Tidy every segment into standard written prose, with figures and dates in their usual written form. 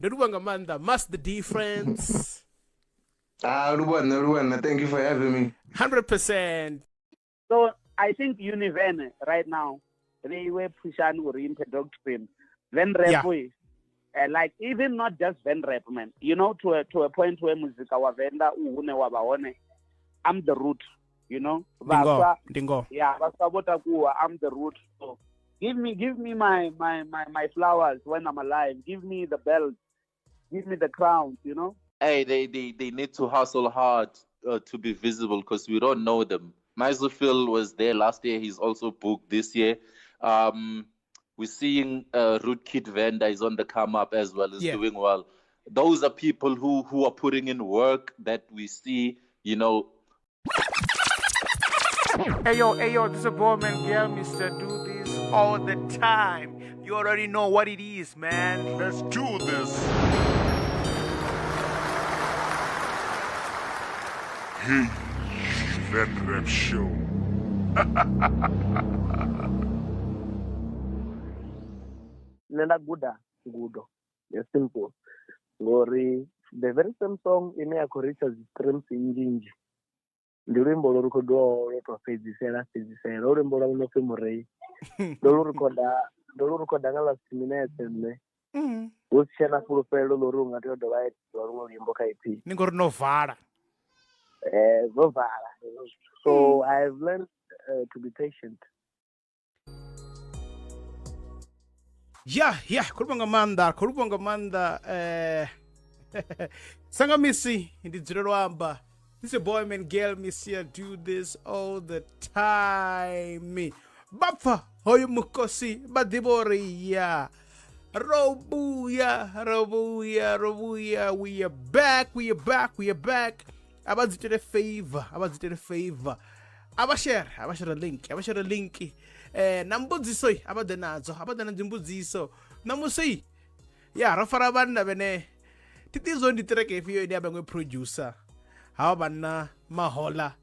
Ndo livhuwa nga maanḓa Mas the Difference. Ah, Lubwana, Lubwana, thank you for having me. 100%. So I think Univen right now they were pushing uri imphe doctrine. Then rap like even not just Ven rap, man. You know, to a point where muzika wa Venda u hune wa vha hone, I'm the root, you know. Ndingo, ndingo. Yeah, vhaswa vho takuwa, I'm the root. So give me my flowers when I'm alive. Give me the bells. Give me the crowns, you know. Hey, they need to hustle hard to be visible because we don't know them. Phil was there last year. He's also booked this year. We're seeing Rootkit Venda is on the come up as well, is doing well. Those are people who are putting in work that we see. Hey yo, hey yo, this is a boy man girl, Mr. Do This All the Time. You already know what it is, man. Let's do this. Hey, Ven Rap Show. Nṋe nda guda ngudo ya simple ngori the very same song ine ya khou reacha dzi streams nnzhi nnzhi ndi luimbo lwo rikhodwaho lwo to fhedzisela fhedzisela ho luimbo lwa no pfi Murei, ndo lu rikhoda, ndo lu rikhoda nga last minute nṋe hu si tshena fhulufhelo ḽo uri u nga tea u dovha a itiwa luṅwe luimbo kha EP. Ni ngori no vala. Zwo vala hezwo zwithu, so I have learned to be patient. Ya, khou livhuwa nga maanḓa, khou livhuwa nga maanḓa. Sanga misi ndi dzulela u amba, this a boy man girl misia do this all the time. Vha pfa hoyo mukosi vha ḓivha uri ya ro vhuya, ro vhuya, ro vhuya. We are back, we are back, we are back. A vha dzi itele favor, a vha dzi itele favor, a vha share, a vha share link, a vha share link. Na mbudziso a vha ḓe nadzo, a vha ḓe na dzimbudziso ṋamusi. Ya ro fara vhanna vhene thi ḓivhi zwo ndi ṱireke ifhio ine ya vha iṅwe producer havha vhanna mahola,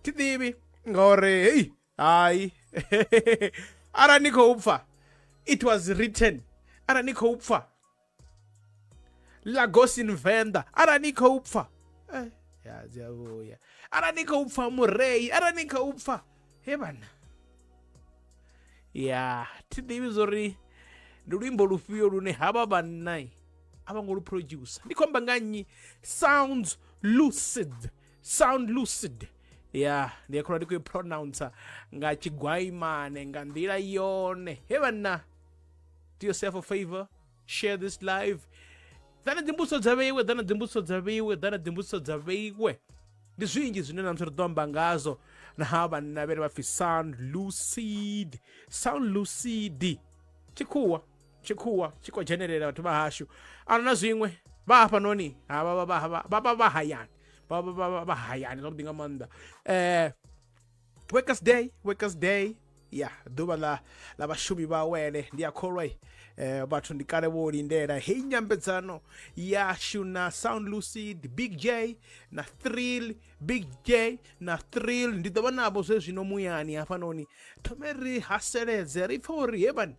thi ḓivhi ngauri hei hai arali ni khou pfa it was written, arali ni khou pfa Lagos in Venda, arali ni khou pfa ya dzi a vhuya, arali ni khou pfa Murei, arali ni khou pfa he vhana ya thi ḓivhi zwori ndi luimbo lufhio lune havha vhanna a vha ngo lu producer. Ndi khou amba nga nnyi? Sounds Lucid, Sound Lucid. Ya ndi a kholwa ndi khou i pronouncer nga tshigwaimane nga nḓila yone. He vhanna, do yourself a favor, share this live. Ḓana dzimbudziso dza vheiwe, ḓana dzimbudziso dza vheiwe, ḓana dzimbudziso dza vheiwe. Ndi zwinzhi zwine na musi ri ḓo amba ngazwo na ha vhanna vhene vha pfi Sound Lucid, Sound Lucid. Tshikhuwa, tshikhuwa tshi khou dzhenelela vhathu vha hashu ana na zwiṅwe vha hafhanoni vha vha hayani, vha hayani zwavhuḓi nga maanḓa. Workers Day, Workers Day, ya ḓuvha ḽa vhashumi vha wele. Ndi a kholwa vhathu ndi kale vho lindela heyi nyambedzano yashu na Sound Lucid, Big J na Thrill, Big J na Thrill. Ndi ḓo vha navho zwezwino muyani hafhanoni, thome ri haseledze ri pfhe uri he vhana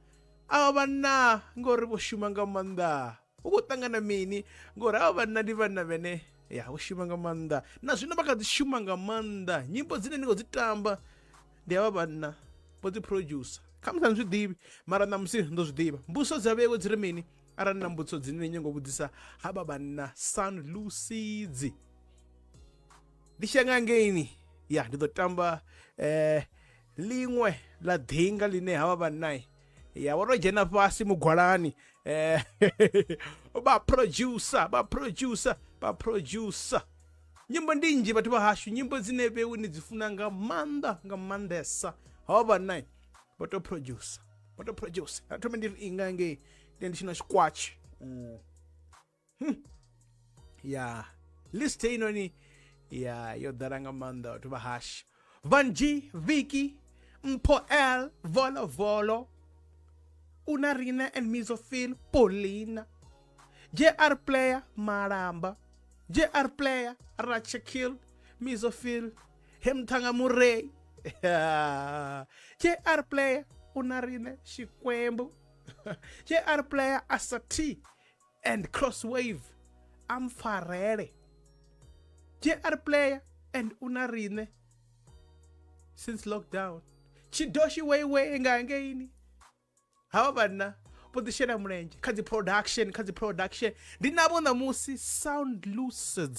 avha vhanna ngori vho shuma nga maanḓa hu khou ṱangana mini, ngori avha vhanna ndi vhanna vhene ya vho shuma nga maanḓa na zwino vha kha ḓi shuma nga maanḓa. Nyimbo dzine ndi khou dzi tamba ndi avha vhanna vho dzi producer, khamusi a ni zwi ḓivhi mara ṋamusi ndo zwi ḓivha. Mbudziso dza vheiwe dzi ri mini? Arali na mbudziso dzine ni nyango vhudzisa havha vhanna Sound Lucid, ndi tshi ya nga ngeini ya ndi ḓo tamba ḽiṅwe ḽa ḓinga ḽine havha vhanna ya vho to dzhena fhasi mugwalani vha producer, vha producer, vha producer nyimbo ndi nnzhi vhathu vha hashu, nyimbo dzine vheu ni dzi funa nga maanḓa nga maanḓesa. Havha vhanna vho to producer, vho to producer. A thome ndi ri inga ngei ndi tshi na tshikwatshi. Ya list heinoni ya yo ḓala nga maanḓa vhathu vha hashu. Van G, Vicky, Mpho L, Volo Volo, Una Rina and Mizophil, Paulina, JR Player, Maramba, JR Player, Rachakil, Mizophil, Hemthanga Murray, JR Player, Una Rina, Xikwembu, JR Player, Asati. And Crosswave a mpfarele JR player and u na riṋe since lockdown. Tshidoshi weiwei nga hangeini havha vhanna vho ḓi shela mulenzhe kha dzi production, kha dzi production. Ndi navho ṋamusi Sound Lucid,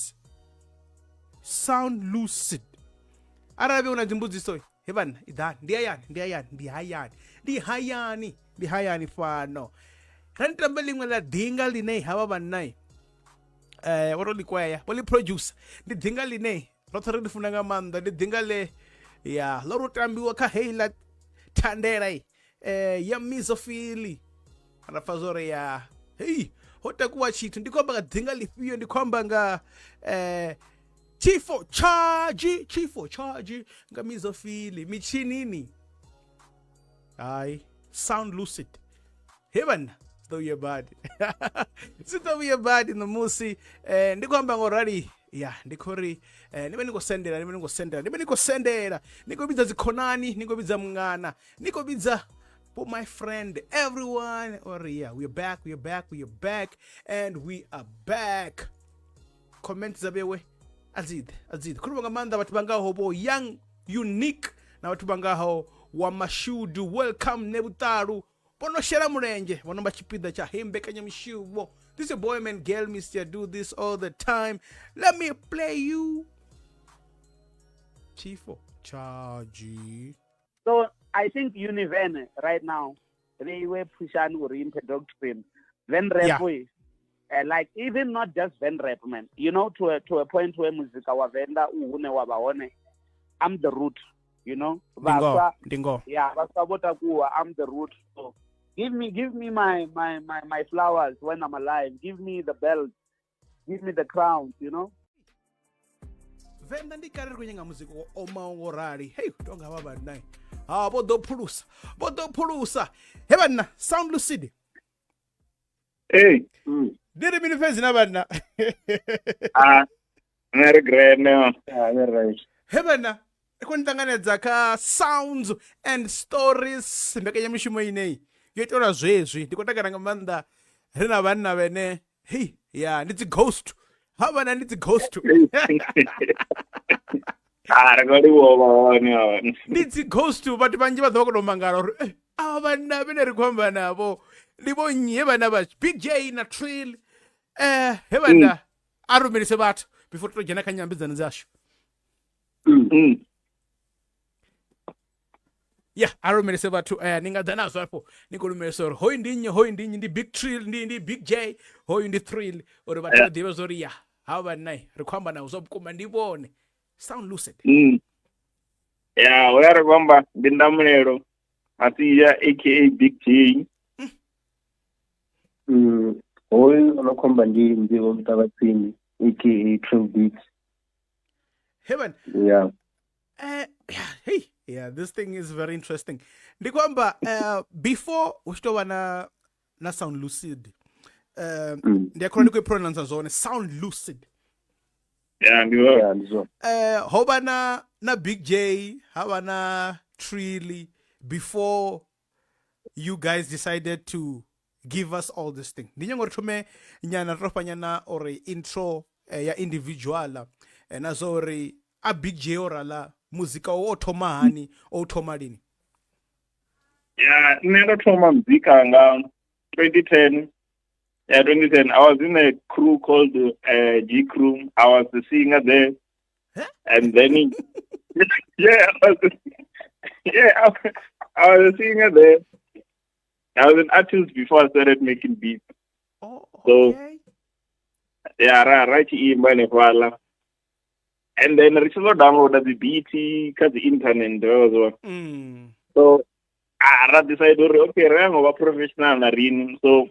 Sound Lucid. Arali hu na dzimbudziso, he vhanna iḓani, ndi hayani, ndi hayani, ndi hayani, ndi hayani, ndi hayani fhano. Ra ni tambe ḽiṅwe ḽa ḓinga ḽine havha vhanna vho to ḽi kwea, vho ḽi producer. Ndi ḓinga ḽine roṱhe ri ḽi funa nga maanḓa, ndi ḓinga ḽe ya ḽo ro tambiwa kha heiḽa thandela ya Mizofili. Ra pfa zwo ri ya hei ho takuwa tshithu. Ndi khou amba nga ḓinga ḽifhio? Ndi khou amba nga Chifo Charge, Chifo Charge nga Mizofili mitshinini. Hai, Sound Lucid. He vhanna, zwi ḓo vhuya badi, zwi ḓo vhuya badi ṋamusi. Ndi khou amba ngo rali ya, ndi khou ri ni vhe ni khou sendela, ni vhe ni khou sendela, ni vhe ni khou sendela, ni khou vhidza dzikhonani, ni khou vhidza mungana, ni khou vhidza for my friend, everyone. Or yeah, we're back, we're back, we're back, and we are back. Comment dza vhewe a dzi ḓe, a dzi ḓe khuluvha nga maanḓa. Vhathu vhangaho vho Young Unique na vhathu vhangaho wa Mashudu, welcome Nevhutalu, vho no shela mulenzhe, vho no vha tshipiḓa tsha hei mbekanyamushumo. This is your boy man girl Mr. Do this all the time. Let me play you Chifo Charge. So I think Univen right now they were pushing uri imphe doctrine then rap, yeah. Like even not just Ven rap, man, you know, to a point where muzika wa Venda u hune wa vha hone, I'm the root, you know. Vhaswa, ndingo yeah, vhaswa vho takuwa, I'm the root. So give me my flowers when I'm alive, give me the bells, give me the crowns, you know. Venda ndi kale ri khou nyanga muzika wo omaho ngo rali. Hei, tonga vha vhanna ha vho ḓo phulusa, vho ḓo phulusa. He vhanna, Sound Lucid. Hey. Ndi ri mini fhedzi na vhanna? Ah, nṋe ri grand. Ah, we right. He vhanna, ri khou ni ṱanganedza kha Sounds and Stories, mbekanyamushumo ineyi yo itelwa zwezwi. Ndi khou takala nga maanḓa ri na vhanna vhene hei ya ndi dzi ghost, ha vhana ndi dzi ghost. Ah, ri khou livhuwa vha hone hone. Ndi dzi ghost. Vhathu vhanzhi vha ḓo vha khou tou mangala uri avha vhanna vhene ri khou amba navho ndi vho nnyi? He vhana vha Big J na Trill. He vhana a rumelise vhathu before to dzhena kha nyambedzano dzashu. Ya a rumelise vhathu, ni nga ḓa nazwo afho, ni khou lumelisa uri hoyu ndi nnyi, hoyu ndi nnyi, ndi Big Trill, ndi Big J, hoyu ndi Thrill, uri vhathu vha ḓivhe zwa uri ya havha vhanna ri khou amba navho zwa vhukuma ndi vhone Sound Lucid. Ya, hoya ri khou amba ndi Ndamulelo Masia aka Big J. Hoyu ono khou amba ndi Nḓivho Muṱavhatsindi aka Trill Beats. Heaven. Yeah. Hey, yeah, this thing is very interesting. Ndi khou amba before hu tshi tou vha na Sound Lucid. Ndi a kholwa ndi khou i pronounce zwone, Sound Lucid. Yeah, ndi zwone. Yeah, ndi zwone. Ho vha na Big J, ha vha na Trilly before you guys decided to give us all this thing. Ndi nyanga uri thome nyana ri to fha nyana uri intro ya individual na zwa uri a Big J o rala muzika wo thoma hani, o thoma lini? Yeah, nṋe ndo thoma muzika nga 2010. Yeah, 2010. I was in a crew called G Crew. I was the singer there. Huh? And then yeah, I was a singer there. I was an artist before I started making beats. Oh, So, okay. yeah, ra tshi imba hanefhaḽa. And then ri tshi ḓo downloada dzi beats kha dzi internet zwo. So ra decide uri okay, ri yango vha professional na rini. So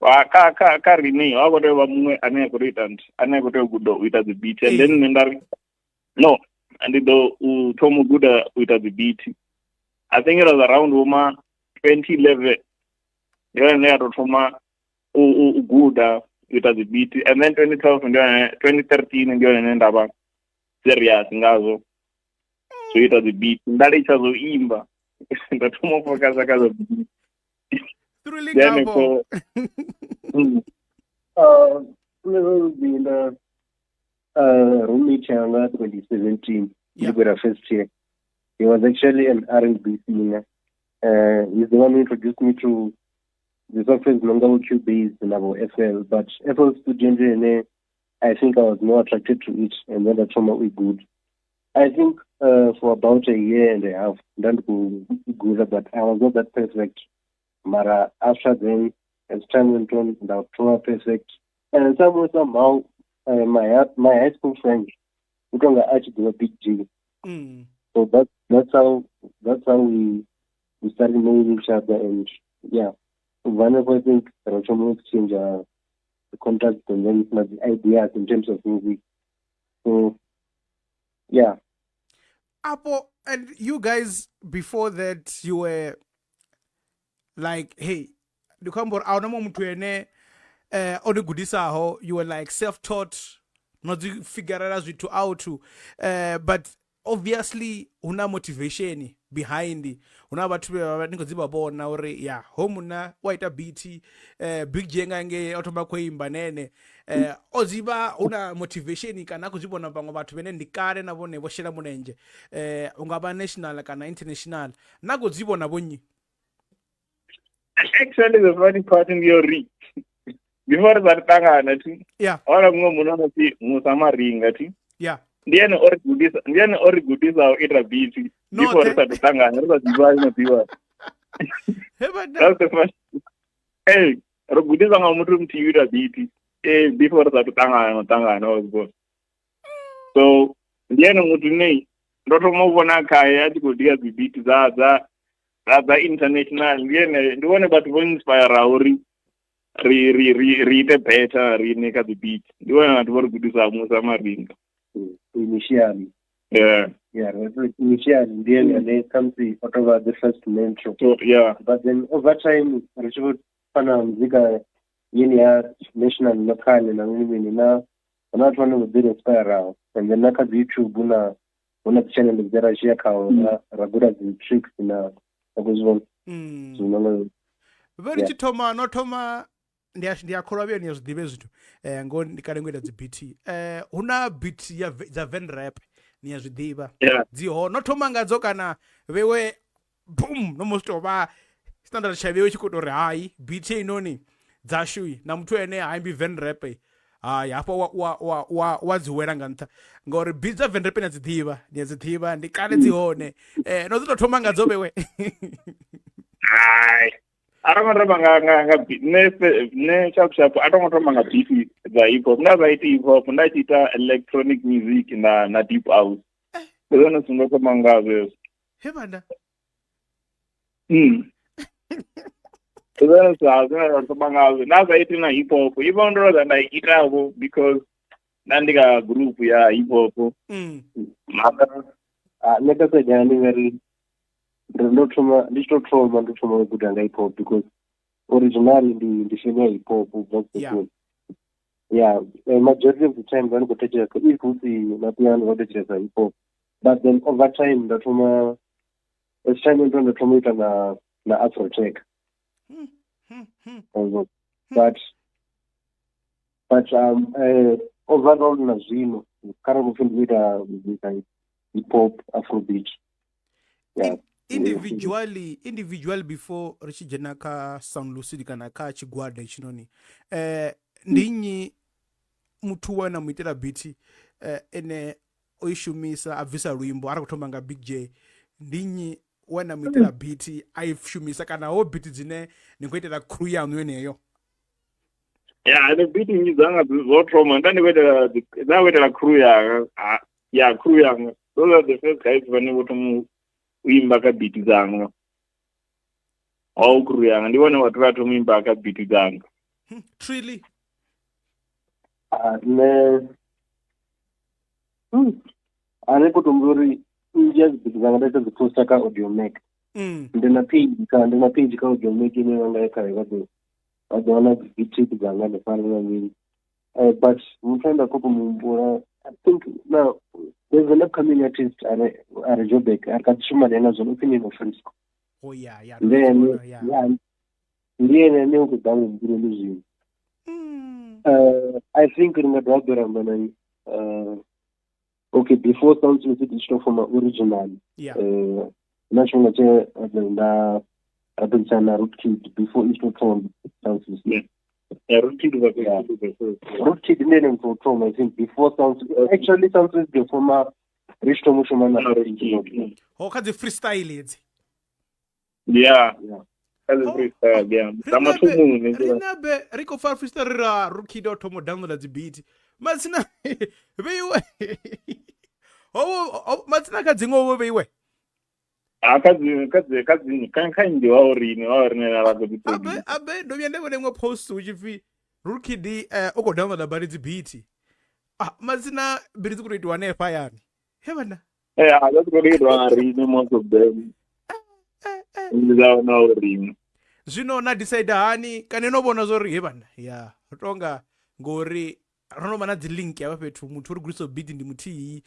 wa kha kha kha rini wa khou tea u vha muṅwe ane a khou tea u ita nthu, ane a khou tea u guda u ita dzi beats. And then nṋe nda ri no, ndi ḓo u thoma u guda u ita dzi beats. I think it was around vhoma 2011 ndi yone ine ya tou thoma u guda u ita dzi beat. And then 2012 ndi yone, 2013 ndi yone ine nda vha serious ngazwo zwo ita dzi beat. Nda litsha zwo imba, nda thoma u focus kha zwa beat. Thrilling Ndi afho. hanefho. Nṋe nda roommate yanga 2017 ndi khou ita first year. He was actually an R&B singer. He's the one who introduced me to the software no longer Cubase and our FL, but FL Studio and I think I was more attracted to it, and then I thoma u good. I think for about a year and a half, nda ndi khou guda, but I was not that perfect. Mara after then, as time went on, nda thoma perfect. And somehow, my high school friend, u tonga a tshi ḓivha Big G. So that's how we started knowing each other, and yeah, one of I think thoma exchange the contacts and then the ideas in terms of music. So yeah. Apo, and you guys before that you were like, hey, ndi khou amba uri ahuna muṅwe muthu ene o ni gudisaho, you were like self-taught, no dzi figurela zwithu out, but obviously huna motivation behind, huna vhathu vhe vha ni khou dzi vha vhona uri ya ho munna wa ita beat, Big J nga ngei o thoma khou imba nene, o dzivha huna motivation kana a khou zwi vhona vhaṅwe vhathu vhene ndi kale na vhone vho shela mulenzhe, unga vha national kana international, na khou dzi vhona vhonnyi? Actually, the funny part ndi uri before ri sa ṱangana thi, yeah, wala muṅwe munna no pfi Musa Maringa thi, yeah, ndi ene o ri gudisa, ndi ene o ri gudisa u ita beat before ri sa ṱangana, ri sa ḓivhani na ḓivha. That's the first. Hey, ri gudisa nga muthu muthihi u ita beat before ri sa ṱangana no ṱangana was born. So ndi ene muthu ne ndo thoma u vhona khae a tshi khou dia dzi beat dza international. Ndi ene, ndi vhone vhathu vho inspire uri ri ite better riṋe kha dzi beat. Ndi vhone vhathu vho ri gudisa Musa Maringa initially. Yeah. Yeah, initially ndi ene ane khamusi o tou vha the first mentor. So yeah, but then over time ri tshi vho fana muzika yeni ya national local na mini na huna vhathu vhane vho ḓi inspire, and then na kha dzi YouTube huna dzi channel dze ra share kha ra guda dzi tricks na zwi vhona. Vhe ri tshi thoma no thoma ndi a kholwa vhuya ni a zwi ḓivhe zwithu ngo ndi kale ngo ita dzi beat, huna beat ya dza van rap ni a zwi ḓivha dzi ho no thoma ngadzo kana vhewe boom no musi to vha standard tsha vhewe tshi khou tou ri hai beat inoni dzashu na muthu ene ha imbi van rap hai hafha wa dzi wela nga nṱha ngori beat dza van rap ni a dzi ḓivha, ni a dzi ḓivha ndi kale dzi hone, no dzi tou thoma ngadzo vhewe? Hai, a ro ngo thoma nga nṋe sharp sharp a tho ngo thoma nga beat dza hip hop. Nda sa iti hip hop, nda tshi ita electronic music na deep house. Ndi zwone zwithu ndo thoma ngazwo hezwo. He banda. Ndi zwone zwithu zwine nda thoma ngazwo. Nda sa iti na hip hop. Hip hop ndo nda ita vho because nda ndi kha group ya hip hop. Mara nṋe kha side yanga ndi nga ri ndo thoma ndi tshi tou thoma ndo thoma u guda nga hip hop because originally ndi fan ya hip hop ubva kusekoni. Yeah, majority of the time nda ndi khou thetshelesa if hu si na piano vha thetshelesa hip hop, but then over time nda thoma as time went on nda thoma u ita na Afrotech. But overall na zwino kharali upfi ndi khou ita muzika hip hop Afrobeat. Yeah. Individually before ri tshi dzhena kha Sound Lucid kana kha tshigwada itshinoni, ndi nnyi muthu we na mu itela beat ene o i shumisa a bvisa luimbo? Ara khou thoma nga Big J, ndi nnyi we na mu itela beat a i shumisa kana ho beat dzine ni khou itela crew yaṋu yeneyo? Yeah, the beat nnzhi dzanga dzo thoma nda ndi khou itela crew yanga. Yeah, crew yanga. Those are the first guys vhane vho thoma u imba kha beat dzanga. All crew yanga ndi vhone vhathu vha thoma u imba kha beat dzanga. Truly. Nṋe a ni khou to humbula uri nnzhi ya dzi beat dzanga nda ita dzi poster kha Audiomack. Ndi na page kha Audiomack ine vha nga ya khayo vha ḓo wana dzi beat tape dzanga hanefhaḽa na mini. But muthu ane nda khou to muhumbula, I think now there's an upcoming artist a re Joburg a kha ḓi shuma naye na zwino, upfi Nino Frisco. Oh yeah, yeah. Ndi ene ane u khou ḓa muhumbuloni zwino. I think ri nga dovha habe ra amba na okay, before Sound Lucid i tshi tou foma original, na tshifhinga tshe nda ra fhedzisana na Rootkid before i tshi tou thoma Sound Lucid. Yeah, Rootkid was the first. Rootkid ndi ene muthu wa u thoma, I think, before Sound, actually Sound Lucid yo foma ri tshi thoma u shuma na Rootkid. Ho kha dzi freestyle hedzi. Yeah. Kha dzi freestyle, yeah. Dza mathomoni. Ri nabe ri khou pfa freestyle ri ra Rootkid o thoma u downloada dzi beat. Matsina vheiwe. Ho matsina kha dziṅwe vho vheiwe. Ha kha dzi kha dzi kha dzi kha kha ndi wa uri ni wa uri na vha khou ḓi Abe abe ndo vhuya nda vhona iṅwe post hu tshi pfi Rootkid o khou downloada badi dzi beat. Ah, matsina beat dzi khou tou itiwa hanefha hayani. He vhana. Eh, a vha khou tou itiwa nga riṋe most of them. Ndi dza na uri Zwino na decide hani kana no vhona zwori he vhana ya ri tonga ngori ro no vha na dzi link hafha fhethu muthu uri gudisa beat ndi muthihi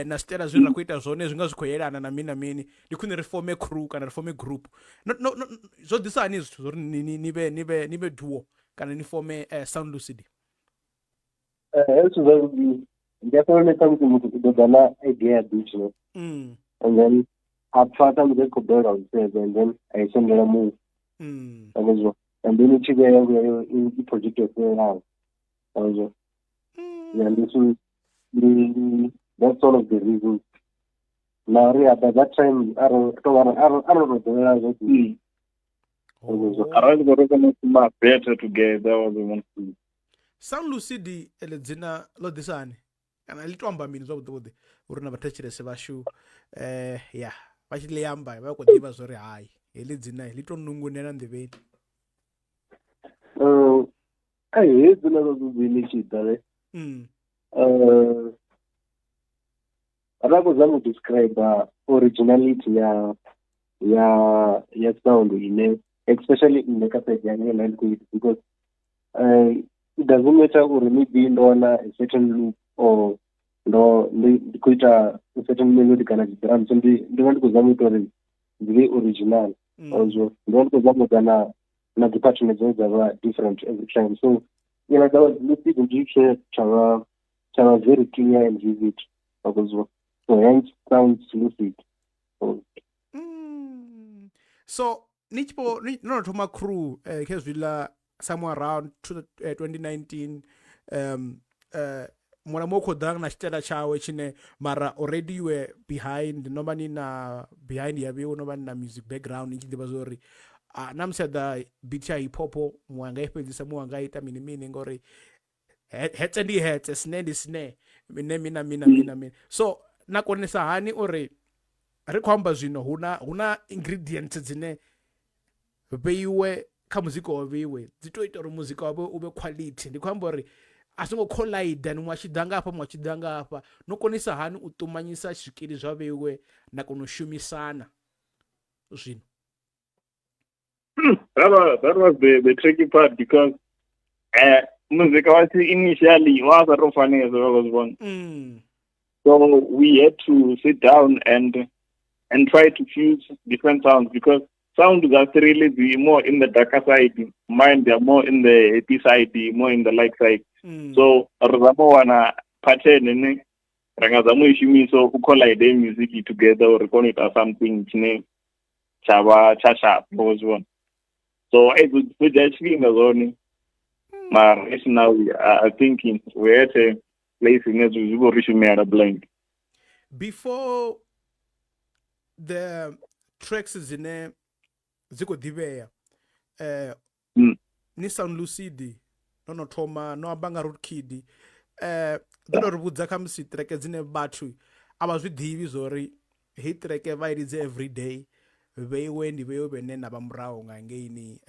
na zwitaela zwine ra khou ita zwone zwi nga zwi khou yelana na mini na mini, ndi khwine ri fome crew kana ri fome group. No, no, no, zwo ḓisa hani zwithu zwo ri ni vhe ni vhe ni vhe duo kana ni fome Sound Lucid? Hezwi zwithu zwavhuḓi ndi hafha hune ṱhamusi muthu u ḓo ḓa na idea ya beat no, and then a pfa ṱhamusi a tshi khou balelwa u sedza, and then a i sendela muṅwe, mm. And then i tshi vhuya ya vhuya i project yo fhelelaho. Also, yeah, this is the, that's one of the reasons. Na uri at that time I don't I don't know the Arali vho ro kona u shuma better together was the one. Sound Lucid ele dzina ḽo ḓisa hani kana ḽi to amba mini zwavhuḓi vhuḓi uri na vhathetshelesi vhashu ya vha tshi ḽi amba vha khou ḓivha zwori hai heḽi dzina ḽi to nungunela nḓevheni. Ai he dzina ḽo ḓi ḽi tshi ḓa ne. Ra khou zama u describe originality ya ya ya sound ine especially nṋe kha side yanga ine ndi khou ita, because it doesn't matter uri maybe ndo wana a certain loop or ndo ndi khou ita a certain melody kana dzi drums, ndi ndi vha ndi khou zama u ita uri dzi vhe original. Also ndi vha ndi khou zama u ḓa na na dzi pattern dzine dza vha different every time, so ina dza lucid ndi tshine tsha vha tsha vha very clear and vivid, so hence sounds lucid. So ni tshi vho no no thoma crew khezwiḽa somewhere around 2019, muṅwe na muṅwe u khou ḓa na tshitaela tshawe tshine mara already you were behind, no vha ni na behind ya vheiwe, no vha ni na music background ni tshi ḓivha zwa uri na musi a ḓa beat ya hip hop muṅwe anga i fhedzisa, muṅwe anga ita mini mini, ngori hetse ndi hetse, sne ndi sne, mine mina mina mina mina. So na konisa hani uri ri khou amba zwino huna huna ingredients dzine vheiwe kha muzika wa vheiwe dzi to ita uri muzika wavho u vhe quality? Ndi khou amba uri a songo collide, ni muṅwe a tshi ḓa nga hafha muṅwe a tshi ḓa nga hafha. No konisa hani u ṱumanyisa zwikili zwa vheiwe na kona u shumisana zwino? That was the tricky part because muzika washu initially wa sa tou fanesa, vha zwi vhona. So we had to sit down and try to fuse different sounds, because sound that's really the more in the darker side, mine they are more in the happy side, more in the light side. So ri zama u wana pattern ine ri nga zama u i shumisa u collide music together uri kone u ita something tshine tsha vha tsha sharp, wa zwi vhona. So zwo dzhia tshifhinga zwone, mara right now I think we're at a place ine zwi vho ri shumela blank. Before the tracks dzine dzi khou ḓivhea, ni Sound Lucid no no thoma no amba nga Rootkid, ḓo to ri vhudza kha musi track dzine vhathu a vha zwi ḓivhi zwori heyi track vha i lidze every day, vheiwe ndi vheiwe vhene na vha murahu nga ngeini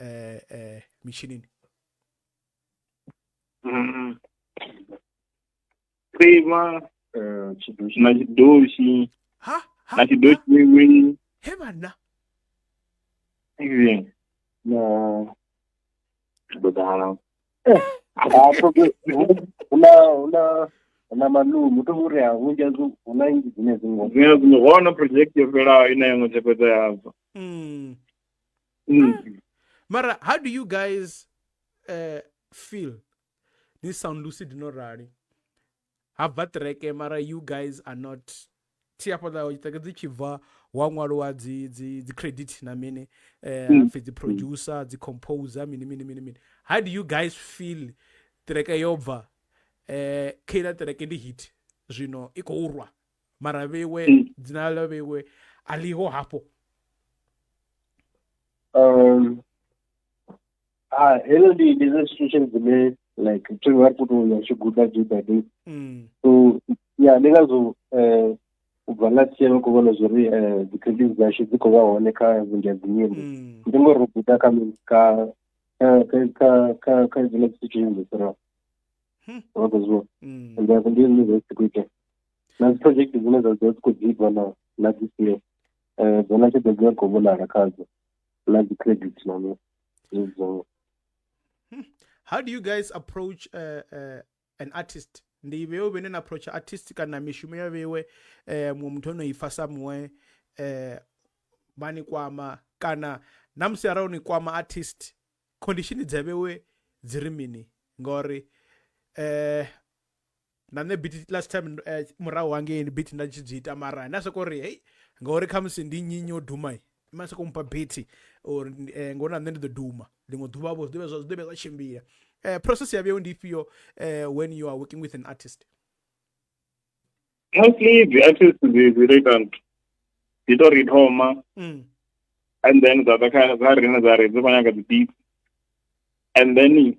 mitshinini. Prima na Tshidoshi ha ha na Tshidoshi wewe he vhana na ḓala huna huna na malume to uri ha vhunzhi hazwo hu na nnzhi dzine dzi ngo dzine dzi hone project yo fhelaho ine ya ngo tshepedza yazwo. Mara how do you guys feel? Ni Sound Lucid no rali ha bva track, mara you guys are not thi hafhaḽa track dzi tshi bva wa ṅwaliwa dzi credit na mini, pfi dzi producer, dzi composer, mini mini mini mini. How do you guys feel track yo bva, kheila track ndi hit zwino i khou rwa, mara vheiwe dzina ḽa vheiwe a ḽiho hafho? Hello, ndi dzi situation dzine like thi vha ri khou tou ya tshi guda day by day. So yeah, ndi ngazwo u bva last year vha khou vhona zwori dzi credits dzashu dzi khou vha hone kha vhunzhi ha dzi nyimbo. Ndi ngori ro guda kha mini, kha kha kha kha kha dziṅwe dzi situation dzo fhiraho. Vha khou zwi vhona? And ndi zwine zwa zwi khou itea na dzi project dzine dza dzi khou ḓi bva na this year, dzona tshi ḓo dzi khou vhonala khadzo na dzi credits na mini zwo. How do you guys approach an artist? Ndi vheiwe vhene na approach artist kana mishumo ya vheiwe, muṅwe muthu ono i fa somewhere, vha ni kwama, kana na musi arali ni kwama artist, condition dza vheiwe dzi ri mini? Ngori na nṋe beat last time, murahu hangeini beat nda tshi dzi ita, mara nda soko ri hey, ngori khamusi ndi nnyi o duma, ma soko mpha beat or ngori na nṋe ndi ḓo duma ḽiṅwe ḓuvha vho, zwi ḓo vha zwa tshimbila. Process ya vheiwe ndi ifhio when you are working with an artist? Mostly the artists dzi tou ita nthu, dzi to ri thoma and then dza ḓa kha dza riṋe dza ri dzi khou nyaga dzi beats, and then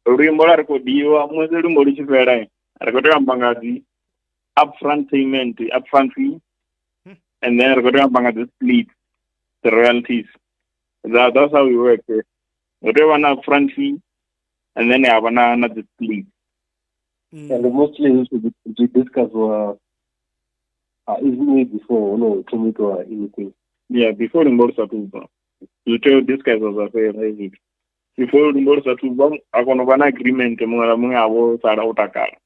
luimbo lwa rekhodiwa. Musi luimbo lu tshi fhela, ri khou tea u amba nga dzi upfront payment, upfront fee, and then ri khou tea u amba nga dzi split, the royalties. That's how we work. Hu tea u vha na upfront fee and then ha vha na dzi split. And mostly zwi zwi discusswa even way before ho no thoma itiwa anything. Yeah, before luimbo lu sathu bva, zwi tea u discusswa zwa fhela hezwi zwithu before luimbo lu sathu bva, a kona u vha na agreement, muṅwe na muṅwe a vho sala o takala.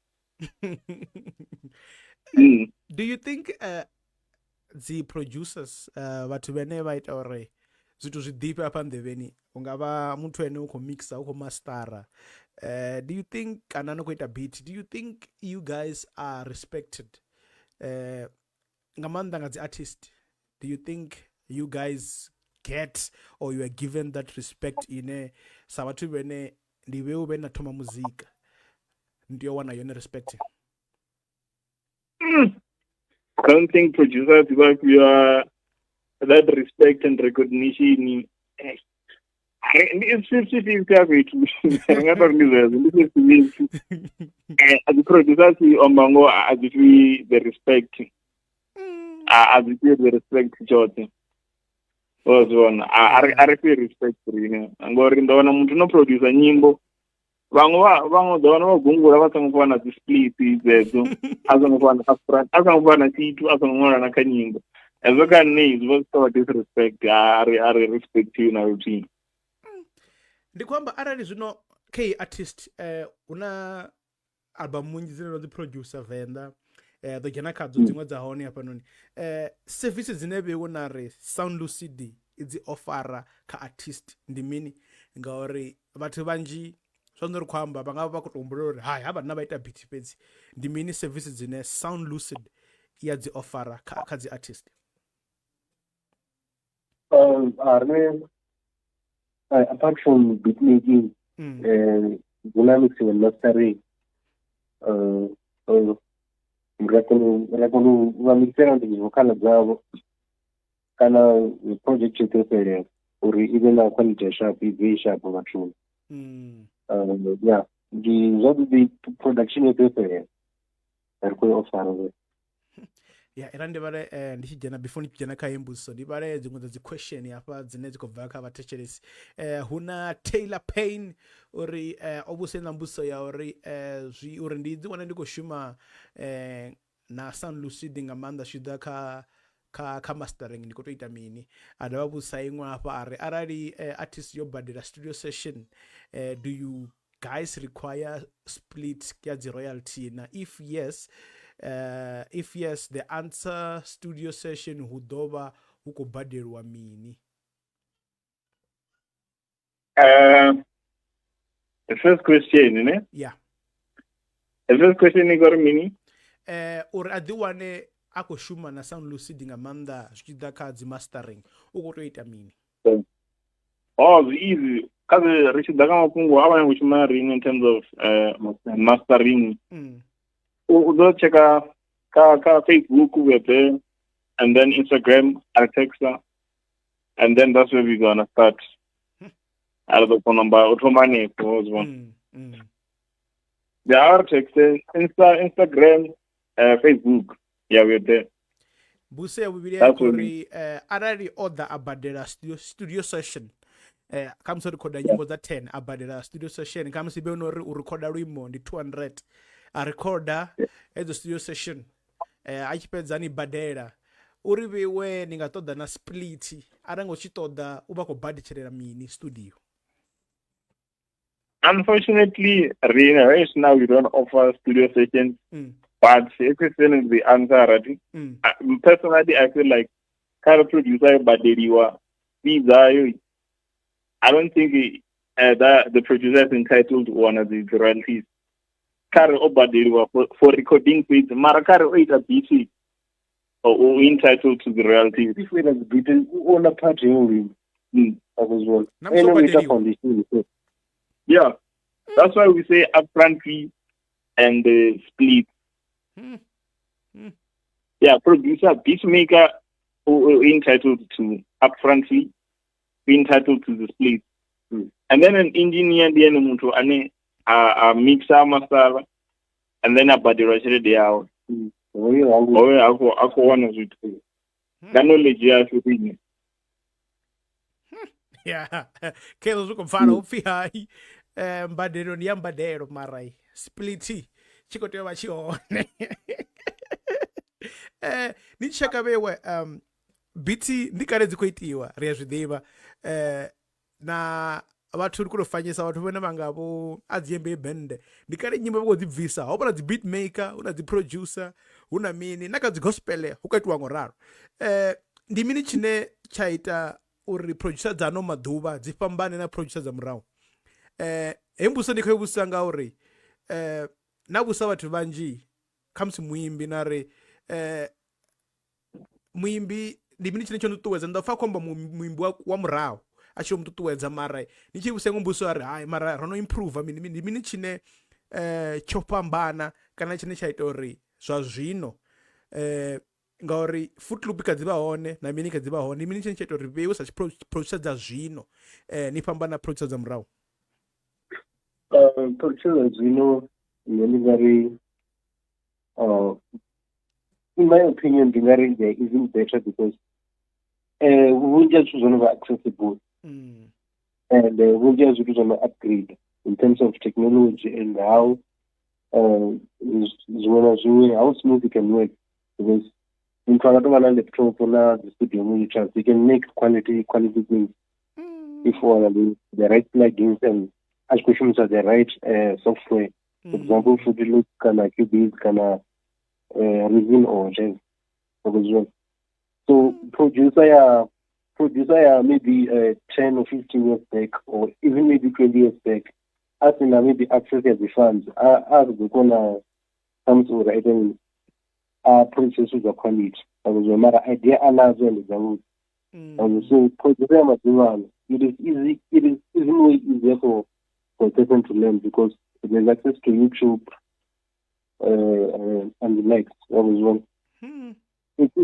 Do you think dzi producers, vhathu vhene vha ita uri zwithu zwi ḓifhe afha nḓevheni, hu nga vha muthu ene u khou mixa, u khou mastera, do you think, kana no khou ita beat, do you think you guys are respected nga maanḓa nga dzi artist? Do you think you guys get or you are given that respect ine sa vhathu vhene ndi vheu vhe na thoma muzika ni tea u wana yone respect? I don't think producers vha fhiwa that respect and recognition. Ndi 50-50 ya fhethu, ri nga tori ndi zwezwo, ndi 50-50. Dzi producers, amba ngoho, a dzi fhi the respect, a dzi fhi the respect tshoṱhe, wa zwi vhona? A ri fhi respect riṋe, ngori ndo wana muthu no producer nyimbo, vhaṅwe vha vhaṅwe ḓo wana vha gungula vha songo fana dzi split dzedzo, a songo fana upfront, a songo fana tshithu, a songo ṅwala na kha nyimbo hezwo. Kha nṋe zwi vha zwi tovha disrespect, a ri respectiwi na luthihi. Ndi khou amba arali zwino kha artist, hu na album munzhi dzine ndo dzi producer venḓa, ḓo dzhena khadzo dziṅwe dza hone hafhanoni, service dzine vheiwe na ri Sound Lucid i dzi ofara kha artist ndi mini? Ngauri vhathu vhanzhi zwano ri khou amba vha nga vha khou tou humbula uri hai, ha vhanna vha ita beat fhedzi. Ndi mini service dzine Sound Lucid ya dzi ofara kha dzi artist? A rine, apart from beat making, huna mixing and mastering. Ra kona u vha mixela dzi vocal dzavho kana project yoṱhe yo fhelela uri i vhe na quality ya sharp, i bve i sharp vhathuni. Yeah, ndi zwavhuḓi, production yoṱhe yo fhelela ri khou i ofara. Ya, ira ndi vhale, ndi tshi dzhena, before ndi tshi dzhena kha heyi mbudziso, ndi vhale dziṅwe dza dzi question hafha dzine dzi khou bva kha vhathetshelesi. Hu na Taylor Payne uri o vhusa na mbudziso ya uri zwi uri ndi dzi wana ndi khou shuma na Sound Lucid nga maanḓa zwi ḓa kha mastering, ndi khou tou ita mini? A dovha vhudzisa iṅwe hafha a ri arali artist yo badela studio session, do you guys require split ya dzi royalty na? If yes, the answer, studio session hu ḓo vha hu khou badeliwa mini? The first question, ne? Yeah. The first question i uri mini? Uri a ḓi wane a khou shuma na Sound Lucid nga maanḓa zwi tshi ḓa kha dzi mastering u khou tea u ita mini? Oh, zwi easy. Kha ri tshi ḓa kha mafhungo a vha nyanga u shuma na riṋe in terms of mastering. U ḓo checka kha Facebook, we are there, and then Instagram, a texta, and then that's where we gonna start. A ri ḓo kona amba u thoma hanefho zwo. Yeah, our text, Instagram, Facebook. Yeah, we're there. Mbudziso ya vhuvhili ya uri arali o ḓa a badela studio session, khamusi o rikhoda nyimbo dza 10 a badela studio session, khamusi vhe no uri u rikhoda luimbo ndi 200, a rikhoda hedzo studio session, a tshi fhedza ni badela, uri vheiwe ni nga ṱoḓa na split, arali ngo tshi ṱoḓa u vha khou badetshelela mini studio? Unfortunately, right now we don't offer studio sessions. But if question is the answer, right? Personally, I feel like kind of producer badeliwa visa. I don't think that the producer is entitled to one of these royalties. Kare o badeliwa for recording fees, mara kare o ita beat or entitled to the royalties. If we have beat on a party only, as well. Yeah, that's why we say upfront fee and the split. Yeah, producer, beat maker entitled to upfront fee, entitled to the split. And then an engineer ndi ene muthu ane a mixa master, and then a badelwa tshelede yawe. Hoyo a khou wana zwithu nga knowledge yashu riṋe. Yeah, khezwo zwi khou pfala upfhi hai mbadelo ndi ya mbadelo, mara split tshi khou tea u vha tshi hone. Ni tsheka vhewe BT ndi kale dzi khou itiwa, ri a zwi ḓivha, na vhathu ri khou tou fanyisa vhathu vhane vha nga vho a dzi embe bende, ndi kale nyimbo vha khou dzi bvisa, ho vha na dzi beat maker, hu na dzi producer, hu na mini, na kha dzi gospel hu khou itiwa ngo ralo. Ndi mini tshine tsha ita uri producer dza ano maḓuvha dzi fhambane na producer dza murahu? He mbudziso ndi khou i vhudzisa ngauri na vhusa vhathu vhanzhi, khamusi muimbi na ri muimbi ndi mini tshine tsho no ṱuṱuwedza, ndi ḓo pfa khou amba muimbi wa murahu a tshi mu ṱuṱuwedza, mara ni tshi vhusa iṅwe mbudziso a ri hai mara ro no improve mini mini, ndi mini tshine tsho fhambana kana tshine tsha ita uri zwa zwino ngauri Footloop kha dzi vha hone na mini kha dzi vha hone, ndi mini tshine tsha ita uri vheiwe sa producer dza zwino ni fhambana na producer dza murahu? Producer dza zwino nṋe ndi nga ri in my opinion ndi nga ri they even better because vhunzhi ha zwithu zwo no vha accessible and vhunzhi ha zwithu zwo no upgrade in terms of technology and how zwiṅwe na zwiṅwe, how smooth it can work, because muthu anga tovha na laptop na dzi studio monitors, you can make quality things if u wana the right plugins and a tshi khou shumisa the right software. For example, Fruity Loops kana Cubase kana Reason or whatever. So producer ya maybe 10 or 15 years back or even maybe 20 years back, asina maybe access ya dzi funds, a ḓo kona khamusi uri a ite a produce zwa quality, mara idea anadzo and dzavhuḓi. So producer ya maḓuvha ano, it is easy, it is even way easier for a person to learn because there's access to YouTube and the likes as well. It's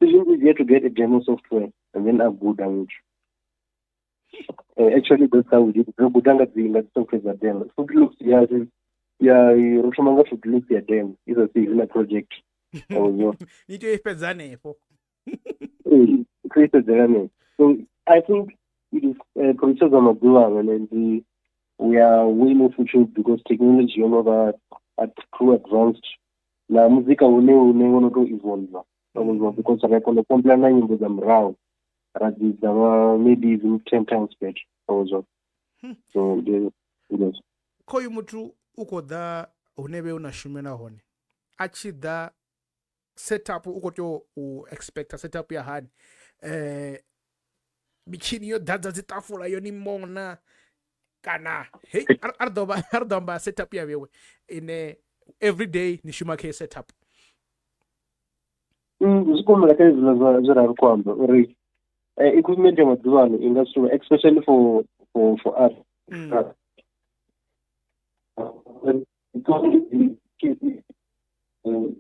even easier to get a demo software and then a good. Actually, that's how we did it. Re guda nga dzi software dza demo. Fruity Loops ya ro thoma nga Fruity Loops ya demo, i sa si na project. Ni tea u i fhedza hanefho. Ee, fhedzela hanefho. So I think it is producer dza maḓuvha ano and we are way more future because technology yo no vha too advanced, na muzika une wo no tou evolve, because ri a kona u kompela na nyimbo dza murahu ra dzi dza vha maybe even 10 times better. So yes. Khoyu muthu u khou ḓa hune vhe una shumela hone, a tshi ḓa setup u khou tea u expecta setup ya hani? Mitshini yo ḓadza dzi ṱafula yo ni mona, kana hei a ri ḓo amba setup ya vhewe ine Every day ni shuma kha setup. Zwi kumela kha hezwiḽa zwa zwe ra ri khou amba uri equipment ya maḓuvha ano i nga shuma especially for us.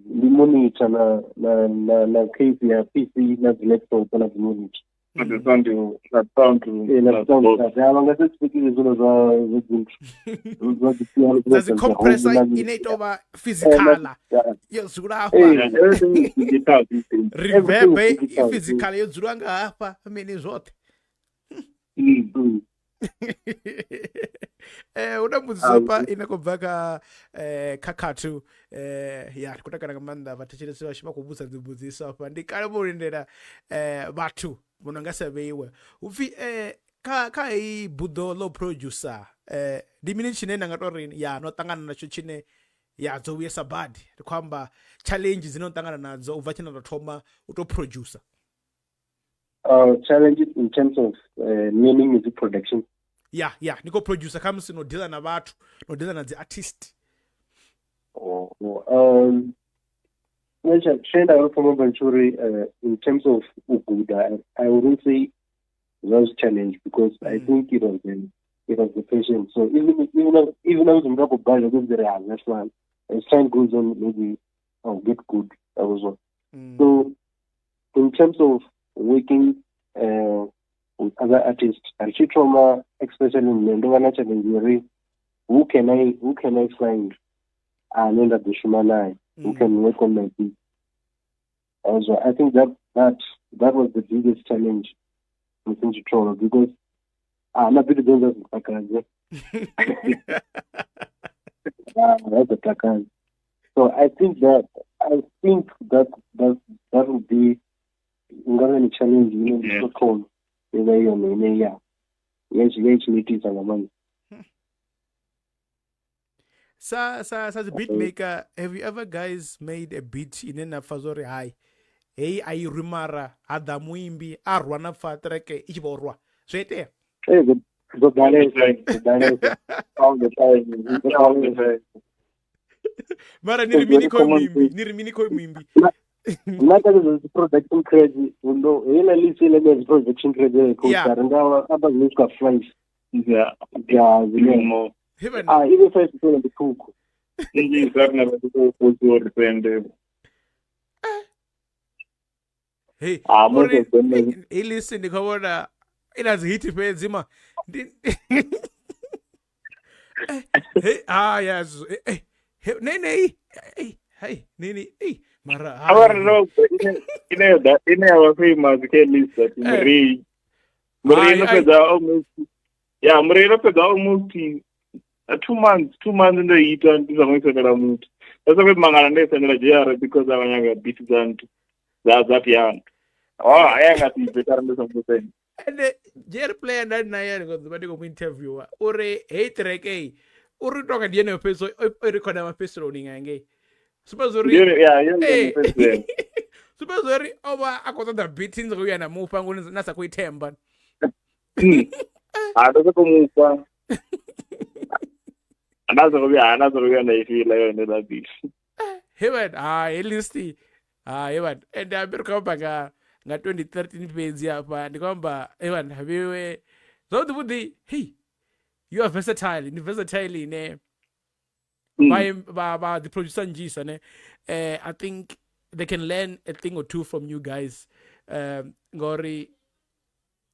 Ndi monitor na case ya PC na dzi laptop na dzi monitor. Na dzi sound, na sound, na sound card. A vha nga se tshifhikile zwino zwa dzinthu zwa dzi piano dza dzi compressor ine i tou vha physical yo dzula hafha, everything is digital these days. Reverb i physical yo dzula nga hafha, mini zwoṱhe. Hu na mbudziso pa ine khou bva kha kha khathu ya ri khou takala nga maanḓa vhathetshelesi vhashu vha khou vhudzisa dzimbudziso afha, ndi kale vho lindela vhathu vho no nga sa vheiwe hupfi kha heyi buḓo ḽo producer, ndi mini tshine na nga to ri ya no ṱangana natsho tshine ya dzo vhuyesa badi? Ri khou amba challenge dzine no ṱangana nadzo u bva tshine na thoma u to producer. Challenges in terms of meaning music production. Ya, ni khou producer khamusi no deala na vhathu, no deala na dzi artist. Oh, nṋe tshine nda nga thoma amba ndi uri in terms of u guda, I wouldn't say zwa zwi challenge because I think it was the passion. So even though muthu a khou balelwa fhedzi ri ha fun, as time goes on maybe I'll get good also. So in terms of working with other artists, ri tshi thoma, especially nṋe ndo vha na challenge uri who can I find ane nda ḓo shuma naye, who can work on my beat also. I think that was the biggest challenge musi ndi tshi thoma because na beat dzone dza dzi takadza, dza takadza. So I think that would be ngavha ni challenge ine ndi tshi thoma ivha i yone ine ya tshi netisa nga maanḓa. Sa the beat maker, have you ever guys made a beat ine na pfa zwori hai, heyi a i rwi, mara ha ḓa muimbi a rwa na pfa track i tshi vho rwa, zwo itea? Ee, zwo ḓalesa, zwo ḓalesa. All the time, all the time. Mara ni ri mini kho muimbi? Ni ri mini kho muimbi? Nna ka dzi production credit ndo heiḽa list iḽa ya dzi production credit khou ri nga amba zwine swika 5 ya zwine He bana. Ah, ive 5 fela ndi ṱhukhu. Nnzhisa rine vha tshi khou fhudza uri sende. Hey. Ah, most Uri of them heyi list ndi khou vhona i na dzi hit fhedzi ma ndi. Hey, ah, yes, eh, nee nee, eh, hey, nee nee, eh, mara A vha ri no ine yo ḓa ine ya vha famous kha list that Murei. Murei Ai, no ai. fhedza almost, ya, Murei no fhedza almost 2 months, 2 months ndo ita ndi songo i sendela muthu. Nda soko mangala ndo i sendela JR because a vha nyaga beat dza nthu dza piano. Oh, aya nga si better ndi songo senda. Ende Jerry Player nda naye ri ḓuvha ndi khou mu interviewer uri heyi track eyi uri tonga ndi yene fhedzi o rekhoda mafhedziseloni nga ngei, sumbedza uri Ndi yone, ya, yone fhedzisela. Sumbedza uri o vha a khou ṱoḓa beat ndzi khou ya na mufha ngori na sa khou i themba. Ha, ndo soko mufha. Nda soko vhuya nda i feel yone that beat. He bana, ha he list, ha he bana, ende ambe ri khou amba nga 2013 fhedzi hafha ndi khou amba, he bana, vhiwe zwavhuḓi vhuḓi. Hey, you are versatile, ndi versatile ine vha the producer nnzhisa ne. I think they can learn a thing or two from you guys, ngori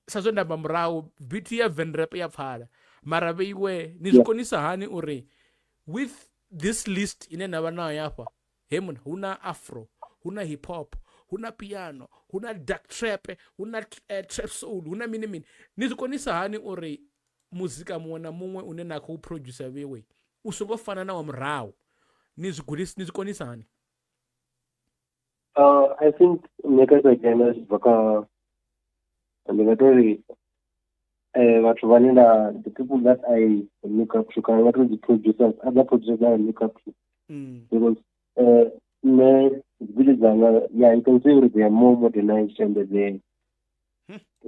sa zwe nda amba murahu, beat ya venrap ya pfala, mara vheiwe ni zwi konisa hani uri with this list ine na vha nayo hafha, he muna hu na afro, hu na hip hop, hu na piano, hu na dark trap, hu na trap soul, hu na mini mini, ni zwi konisa hani uri muzika muṅwe na muṅwe une na khou producer vhewe u songo fana na wa murahu? Ni zwi gudisa, ni zwi konisa hani? I think nṋe kha sa dzhena zwi bva kha ndi nga tori vhathu vhane nda the people that I look up to, kana vhathu dzi producers, other producers that I look up to, because nṋe dzi dzanga, yeah, you can say uri they are more modernized and they,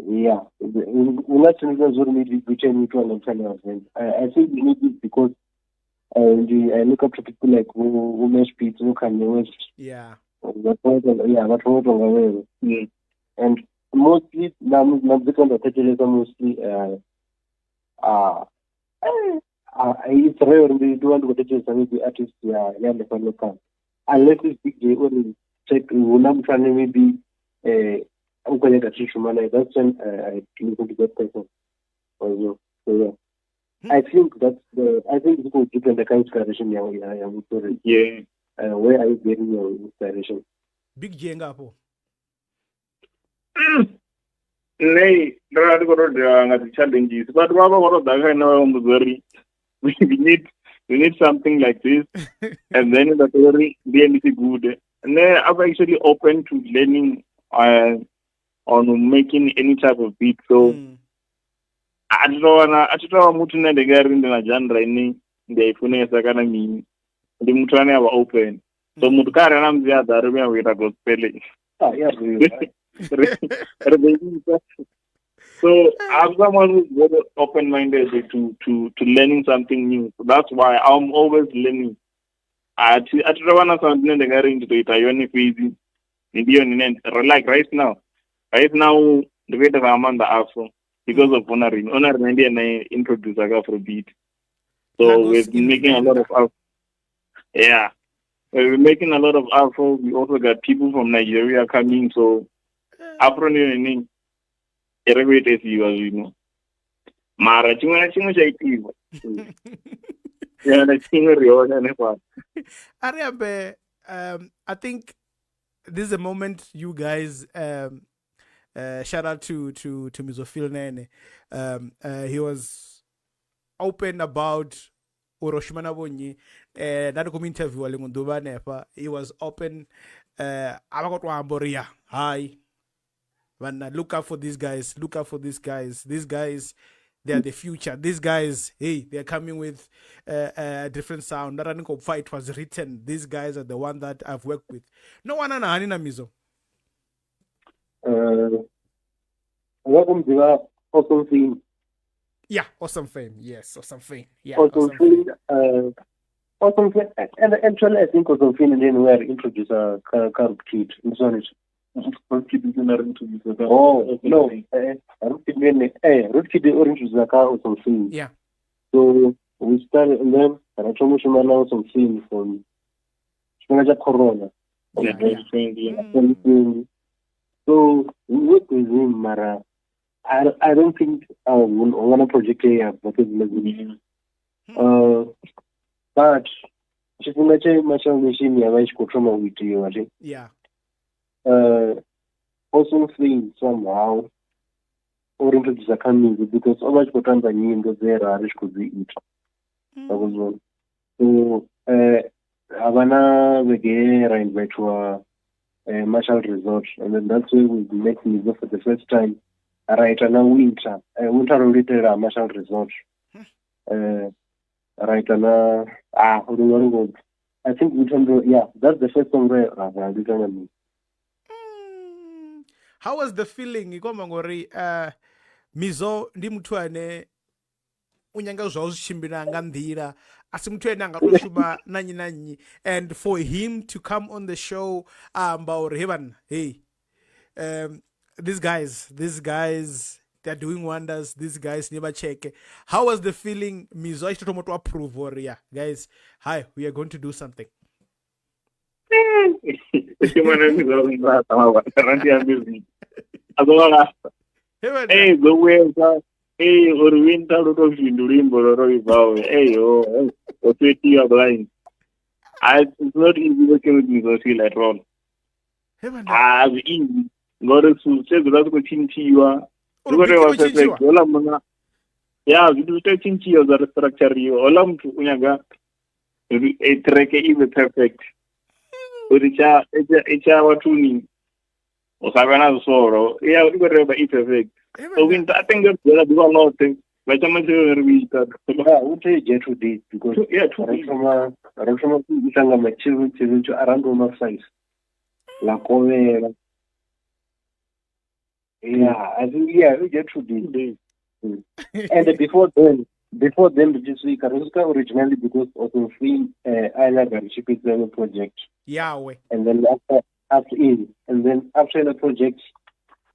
yeah, u nga tshimisa zwo ri maybe beat itiwa nga muthu ane a Venḓa. I think maybe it's because And I look up to people like who Mesh Beats, who Kanye West. Yeah. Yeah, vhathu vho tonga vhevho. And mostly na muzika nda thetshelesa mostly it's rare uri ndi vha ndi khou thetshelesa maybe artist ya hanefha local, unless it's Big J uri check hu na muthu ane maybe u khou nyaga tshi shuma naye, that's when I listen to that person also. So yeah, I think that's the I think it's khou depend kha inspiration ya muthu uri where are you getting your inspiration. Big J ngafho. Nṋe ndo vha ndi khou tou ḓivha nga dzi challenges, vhathu vha vha khou tou ḓa kha nṋe vha mmbudza uri we need something like this, and then nda tea uri ndi ye ndi tshi gude. Nṋe I'm actually open to learning on making any type of beat, so a thi tou vha muthu nṋe ndi nga ri ndi na genre ine ndi a i funesa kana mini, ndi muthu ane avha open. So muthu kha re na musi a ḓa ri vhuya u ita gospel. So I'm someone who's very open-minded to learning something new. So that's why I'm always learning. A thi tou vha na sound ine ndi nga ri ndi ḓo ita yone fhedzi, ndi yone ine like right now ndi khou ita nga maanḓa Afro because of Onarine. Onarine ndi ene introducer ka Afrobeat. So we're making a lot of Afro. Yeah. We're making a lot of Afro. We also got people from Nigeria coming, so Afro ndi yone i ri khou itesiwa zwino. Mara tshiṅwe na tshiṅwe tsha itiwa. Tshiṅwe na tshiṅwe ri hone hanefhaḽa. Ariambe, I think this is a moment you guys shout out to Mizo Nene. He was open about uri o shuma na vhonnyi, nda ndi khou mu interviewa ḽiṅwe ḓuvha hanefha, he was open, a vha khou tou amba uri ya hai vhanna, look out for these guys, look out for these guys, these guys, they are the future, these guys, hey, they are coming with a different sound. Nda ndi khou pfa it was written, these guys are the one that I've worked with. No wana na hani na Mizo? Vha khou muḓivha Awesome Fame. Yeah, Awesome Fame. Yes, Awesome Fame. Yeah, Awesome Fame. Awesome Fame. And actually, I think Awesome Fame then we are introduced Rootkit. Oh no, Rootkit. Rootkit introduced Awesome Fame. Yeah. So we started, and then ra thoma u shuma na Awesome Fame from tshifhinga tsha Corona. Yeah. So we worked with him, mara. I don't think I want to project here, but tshifhinga tshe Marshall Nation ya vha i tshi khou thoma u itiwa, yeah. Also thing somehow or introduce kha music because o vha tshi khou tamba nyimbo dze ra ri tshi khou dzi ita. So ha vha na vhege ra invitiwa Marshall Resort, and then that's where we met Mizo for the first time. Ra ita na winter, winter ro itela Marshall Resort. Ra ita na I think winter, yeah, that's the first song ra ita na Mizo. How was the feeling? Ikomba ngori Mizo ndi muthu ane u nyanga zwa zwi tshimbila nga nḓila, a si muthu ane a nga to shuma na nnyi na nnyi, and for him to come on the show amba uri hey vhanna, hey, these guys they're doing wonders, these guys never check. How was the feeling Mizo a tshi thoma to approve or yeah guys, hi, we are going to do something? Hey, the way hey, or winter lot of luimbo lwo ibvaho. Hey, oh, you are blind. It's not easy working with Mizo Phil at all. Easy. Ngori zwithu zwa khou tshintshiwa. Zwi khou tea u vha perfect. Hola muna. Yeah, zwithu zwi tea u tshintshiwa zwa restructure. Hola muthu u nyaga a track i be perfect. Uri tsha tsha vhathuni u sa vhe na zwisolo. Yeah, i khou tea u vha i perfect. So we I think that's the ḓuvha ḽoṱhe vha tsha matshelo ri ita. Yeah, we take 2 days because yeah, 2 days. Ro thoma u ita nga matshelo around almost 5. La kovhela. Yeah, I think yeah, we get 2 days. And before then, Before then ri tshi swika, ro swika originally because of a free I nyaga ri tshi fhedza iṅwe project yawe. And then after in and then after the project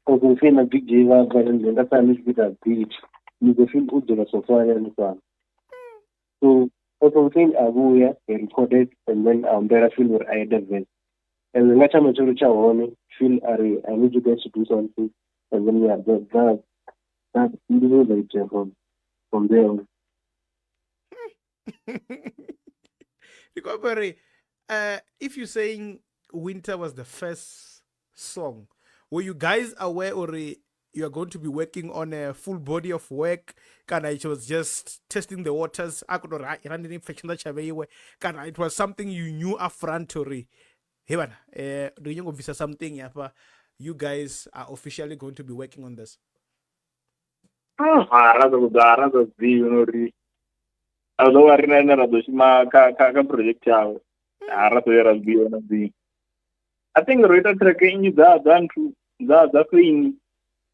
Osofin na Big J vha bva, and then nda sala ndi tshi khou ita beat. Muzofin u dzula sofani hanefhaḽa. So Osofin a vhuya, he recorded, and then a humbela Phil uri a ite verse. And then nga tsha matshelo tsha hone Phil a ri, I need you guys to do something. And then yeah, that ndi zwe zwa itea from there on. Ndi khou amba uri if you're saying Winter was the first song, were you guys aware uri you are going to be working on a full body of work, kana it was just testing the waters, a kuto ri hai randi ni pfe tshanḓa tsha vheiwe, kana it was something you knew upfront uri he bana ndi nyongo bvisa something hafha, you guys are officially going to be working on this? Ha ra ḓo ḓa ra ḓo ḓivha uri a ḓo vha ri na ine ra ḓo shuma kha project yawe. Ha ra ḓo ra ḓivha na ḓivha. I think ro ita track nnzhi dza nthu dza Feini,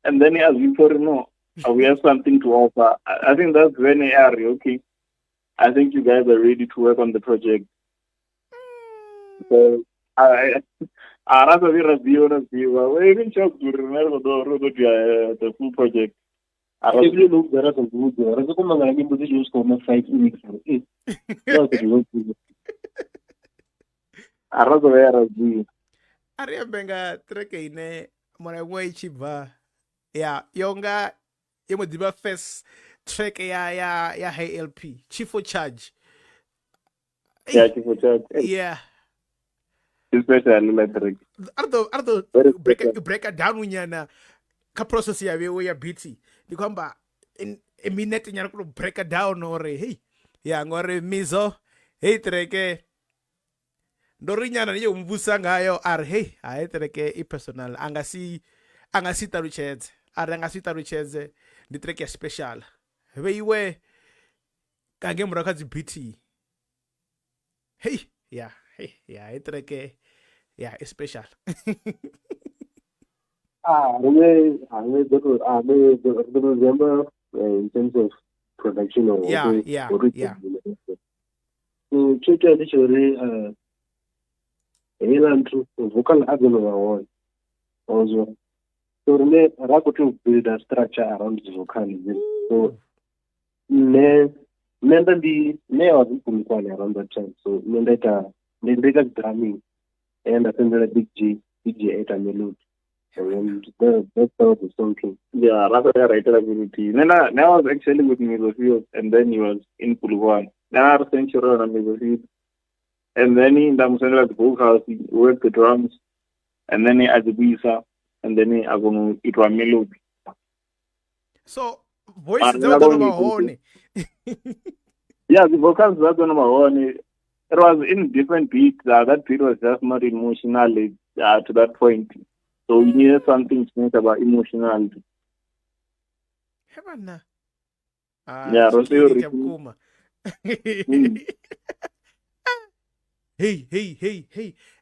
and then as we put no, we have something to offer. I think that's when they are okay. I think you guys are ready to work on the project. So I ra sa ra ḓivha na ḓivha. We even shocked uri rine ri ḓo ḓo the full project. A ra zwi ḓo ra sa vhudza ra soko mangala nyimbo dzi tshi swika ma 5 weeks. A ra ḓo vhuya ra ḓivha. A ri ambe nga track ine mulayo i tshi bva ya yo nga yo mbo ḓivha first track ya Hey LP, Chief for Charge. Yeah, Chief for Charge. Yeah. Especially like track. A ri ḓo break it down nyana kha process ya vhewe ya BT. Ndi khou amba in a minute nyana ku break it down uri hey ya ngori Mizo hey track ndo ri nyana ni yo mvusa ngayo a ri hey hai track i personal anga si ṱalutshedze a ri anga si ṱalutshedze ndi track ya special vheiwe kange murahu kha dzi BT. Hey ya hey ya i track ya i special. Rine ḓo in terms of production or yeah. So tsho ndi tsho ri heiḽa nthu vocal a dzo no vha hone. Also so rine ra khou tea u build a structure around the vocal. So nne I was in Polokwane around that time. So nne nda ita drumming and I sendela Big J ita melody. And then that's how the song came. Yeah, that's why I write a melody. Then I was actually with Mizo, and then he was in Polokwane. Then I sent Chiro and Mizo, and then he sent the vocals, he worked the drums, and then he added the visa, and then he it was melody. So voices that were on. Yeah, the vocals that were on. It was in different beats. That beat was just not emotionally to that point. So we needed something to think about emotionality. Heaven. Yeah, Rosio. Hey.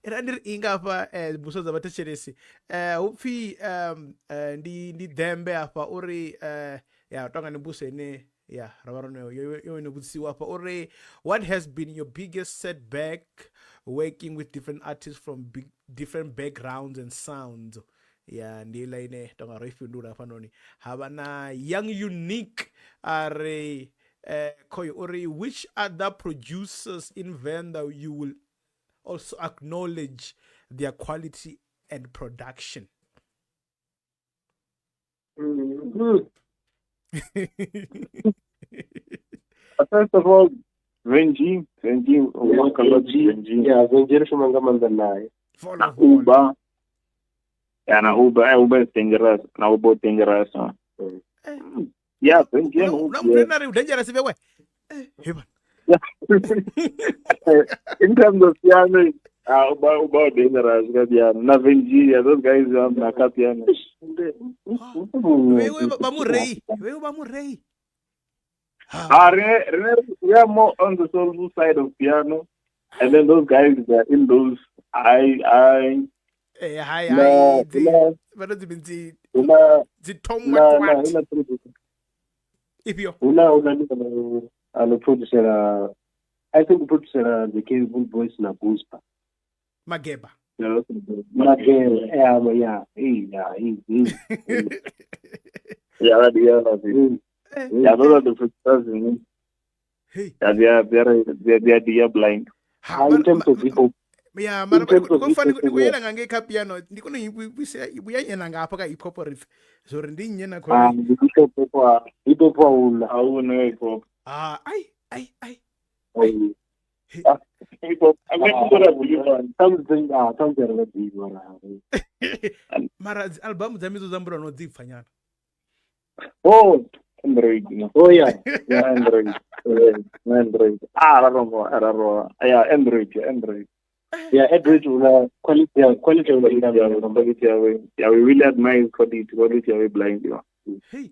Era ndi inga afha buso dza vhathetshelesi. Hupfi ndi dembe afha uri ya tonga ni buso ine ya ra vha yo no vhudziwa afha uri what has been your biggest setback working with different artists from different backgrounds and sounds? Ya ndi ila ine tonga ro ifhindula hafha noni. Havha na Young Unique ari khoyo uri which other producers in Venda you will also acknowledge their quality and production? Mm-hmm. First of all, Venji, Venji. Yeah, Venji shuma nga maanḓa naye. Na Uber. Yeah, na Uber. Uber is dangerous. Na Uber dangerous. Yeah, Venji. No, dangerous bewe. In terms of piano, Uber dangerous ka piano. Na Venji, yeah, those guys are na ka piano. Wewe ba murei. Wewe ba murei. We are more on the soulful side of piano, and then those guys are in those Ifhio? Huna ndi a no producera, I think producera the Cable Boys na Goospa. Mageba. Mageba, yeah, yeah, yeah, yeah. Yeah, that yeah, yeah, those are the producers. Hey. Yeah, they are blind. In terms of hip hop. Yeah, mara ko fani ko yela nga kha piano ndi kone i vhuya nyana nga hafha ka hip hop riff zori ndi nnyi na khori ndi hip hop hip hop hauna hauna hip hop. Ah, ai ai ai. Hip hop something something like that. Mara dzi album dza midzo dza mbula no dzi pfa nyana. Oh, Android. No. Oh yeah. Yeah, Android. Android. Ah, raro. Yeah, Android, Android. Yeah, Android una quality yeah, we really admire quality we blind you. Hey,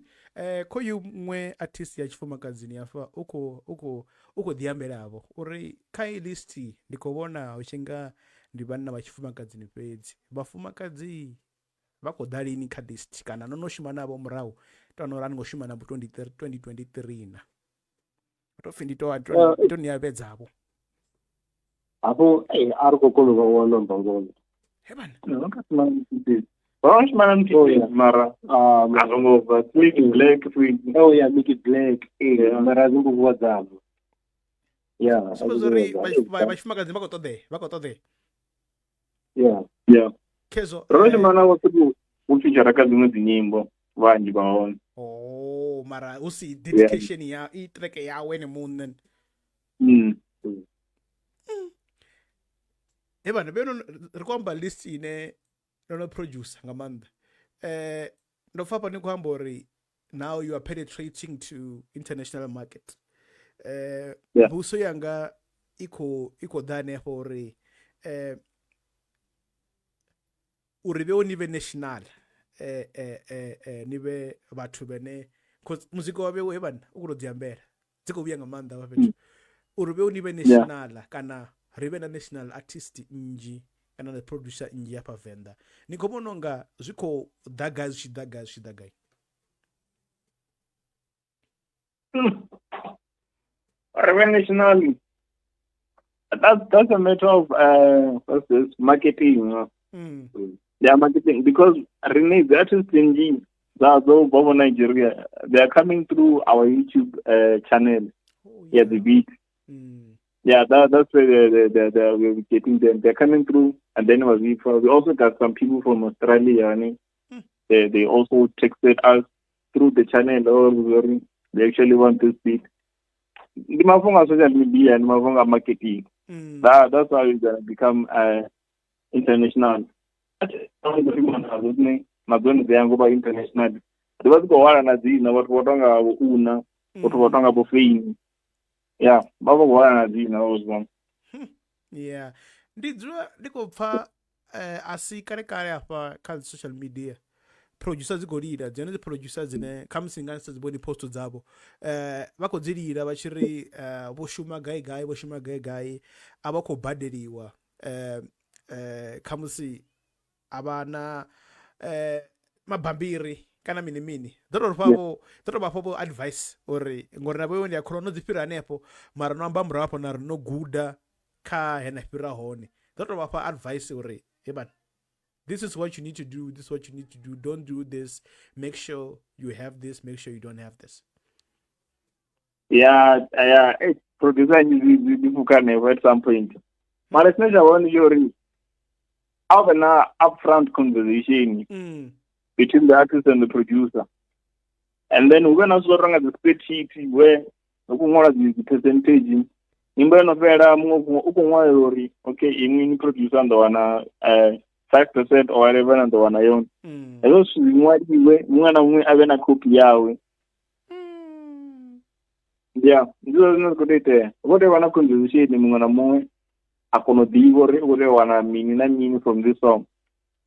khoyu mwe artist ya tshifumakadzini afha uko uko ḓiambela avho uri kha i list ndi khou vhona hu tshi nga ndi vhanna vha tshifumakadzini fhedzi. Vhafumakadzi vha khou ḓa lini kha list kana no no shuma navho murahu to no ra ni ngo shuma navho 2023 na. To pfi ndi to ni avhedzavho. Hafho a ri khou kona u vha wana mbangolo. He bana. Mara a zwo ngo bva Mickey Black fhedzi. Oh yeah, Mickey Black. Mara a zwo ngo vuwa dzavho. Yeah. Suppose uri vhafumakadzi vha khou ṱoḓea, vha khou ṱoḓea. Yeah. Yeah. Kezo. Ro shuma navho fhedzi u feature kha dziṅwe dzi nyimbo vhanzhi vha hone. Oh, mara hu si dedication ya i track yawe ene muṋe. He bana vheno ri khou amba list ine no no producer nga maanḓa. Ndo pfa hafha ni khou amba uri now you are penetrating to international market. Mbuso yanga i khou ḓa hanefho uri uri vheo ni vhe national ni vhe vhathu vhene cause muzika wa vheo he bana u khou tou ḓiambela dzi khou vhuya nga maanḓa hafha fhethu uri vheo ni vhe national kana ri vhe na national artist nnzhi kana na producer nnzhi hafha Venḓa. Ni khou vhona unga zwi khou ḓa gai zwi tshi ḓa gai zwi tshi ḓa gai? Ri vhe national, that's a matter of what's this, marketing. Yeah, marketing, because ri need the artists nnzhi dza dzo bva vho Nigeria, they are coming through our YouTube channel. Oh, yeah, the beat. Yeah, that's where we're getting them. They're coming through, and then we also got some people from Australia. And they also texted us through the channel. Or they actually want this beat. The mafunga social media and mafunga marketing. That's how it's gonna become international. International. Yeah, baba wana dzina ozwa. Yeah. Ndi dzula ndi khou pfa asi kale kale afha kha social media. Producer dzi khou lila, dzone dzi producer dzine khamusi nga sa dzi vhoni post dzavho. Vha khou dzi lila vha tshi ri vho shuma gai gai, vho shuma gai gai, a vha khou badeliwa. Khamusi a vha na mabambiri kana mini mini. Ḓo tou fha vho, ḓo tou vha fha vho advice uri ngori na vhoiwe ndi a kholwa no dzi fhira hanefho mara no amba murahu hafho na ri no guda kha he na fhira hone. Ḓo tou vha fha advice uri he bana, this is what you need to do, this is what you need to do, don't do this, make sure you have this, make sure you don't have this. Yeah, yeah, producer dzi pfuka hanefho at some point. Mara tshine tsha vha hone ndi tsha uri a vhe na upfront conversation between the artist and the producer. And then hu vhe na zwithu zwo tonga dzi spreadsheet where hu khou ṅwalwa dzi percentage. Nyimbo yo no fhela muṅwe u khou ṅwalela uri okay inwi ni producer ni ḓo wana 5% or whatever na ḓo wana yone. Hezwo zwithu zwi ṅwaliwe muṅwe na muṅwe a vhe na copy yawe. Yeah, ndi zwone zwine zwa khou tea itea. Hu khou tea u vha na conversation muṅwe na muṅwe a kona u ḓivha uri u khou tea u wana mini na mini from this song.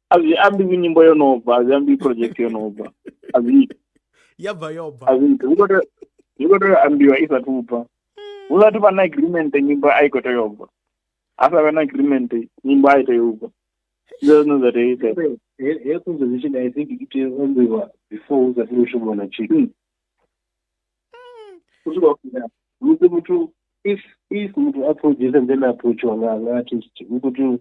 A zwi ambiwi nyimbo yo no bva, a zwi ambiwi project yo no bva. A zwi iti. Ya bva yo bva. A zwi iti. Zwi khou tea u ambiwa i sathu bva. Hu sathu vha na agreement nyimbo a i khou tea u bva. Ha sa vha na agreement nyimbo a i tea u bva. Ndi zwone zwine zwa tea u itea. Heyo conversation I think i tea u ambiwa before hu sathu u shumiwa na tshithu. Musi muthu if muthu a produce and then approach nga artist, u khou tea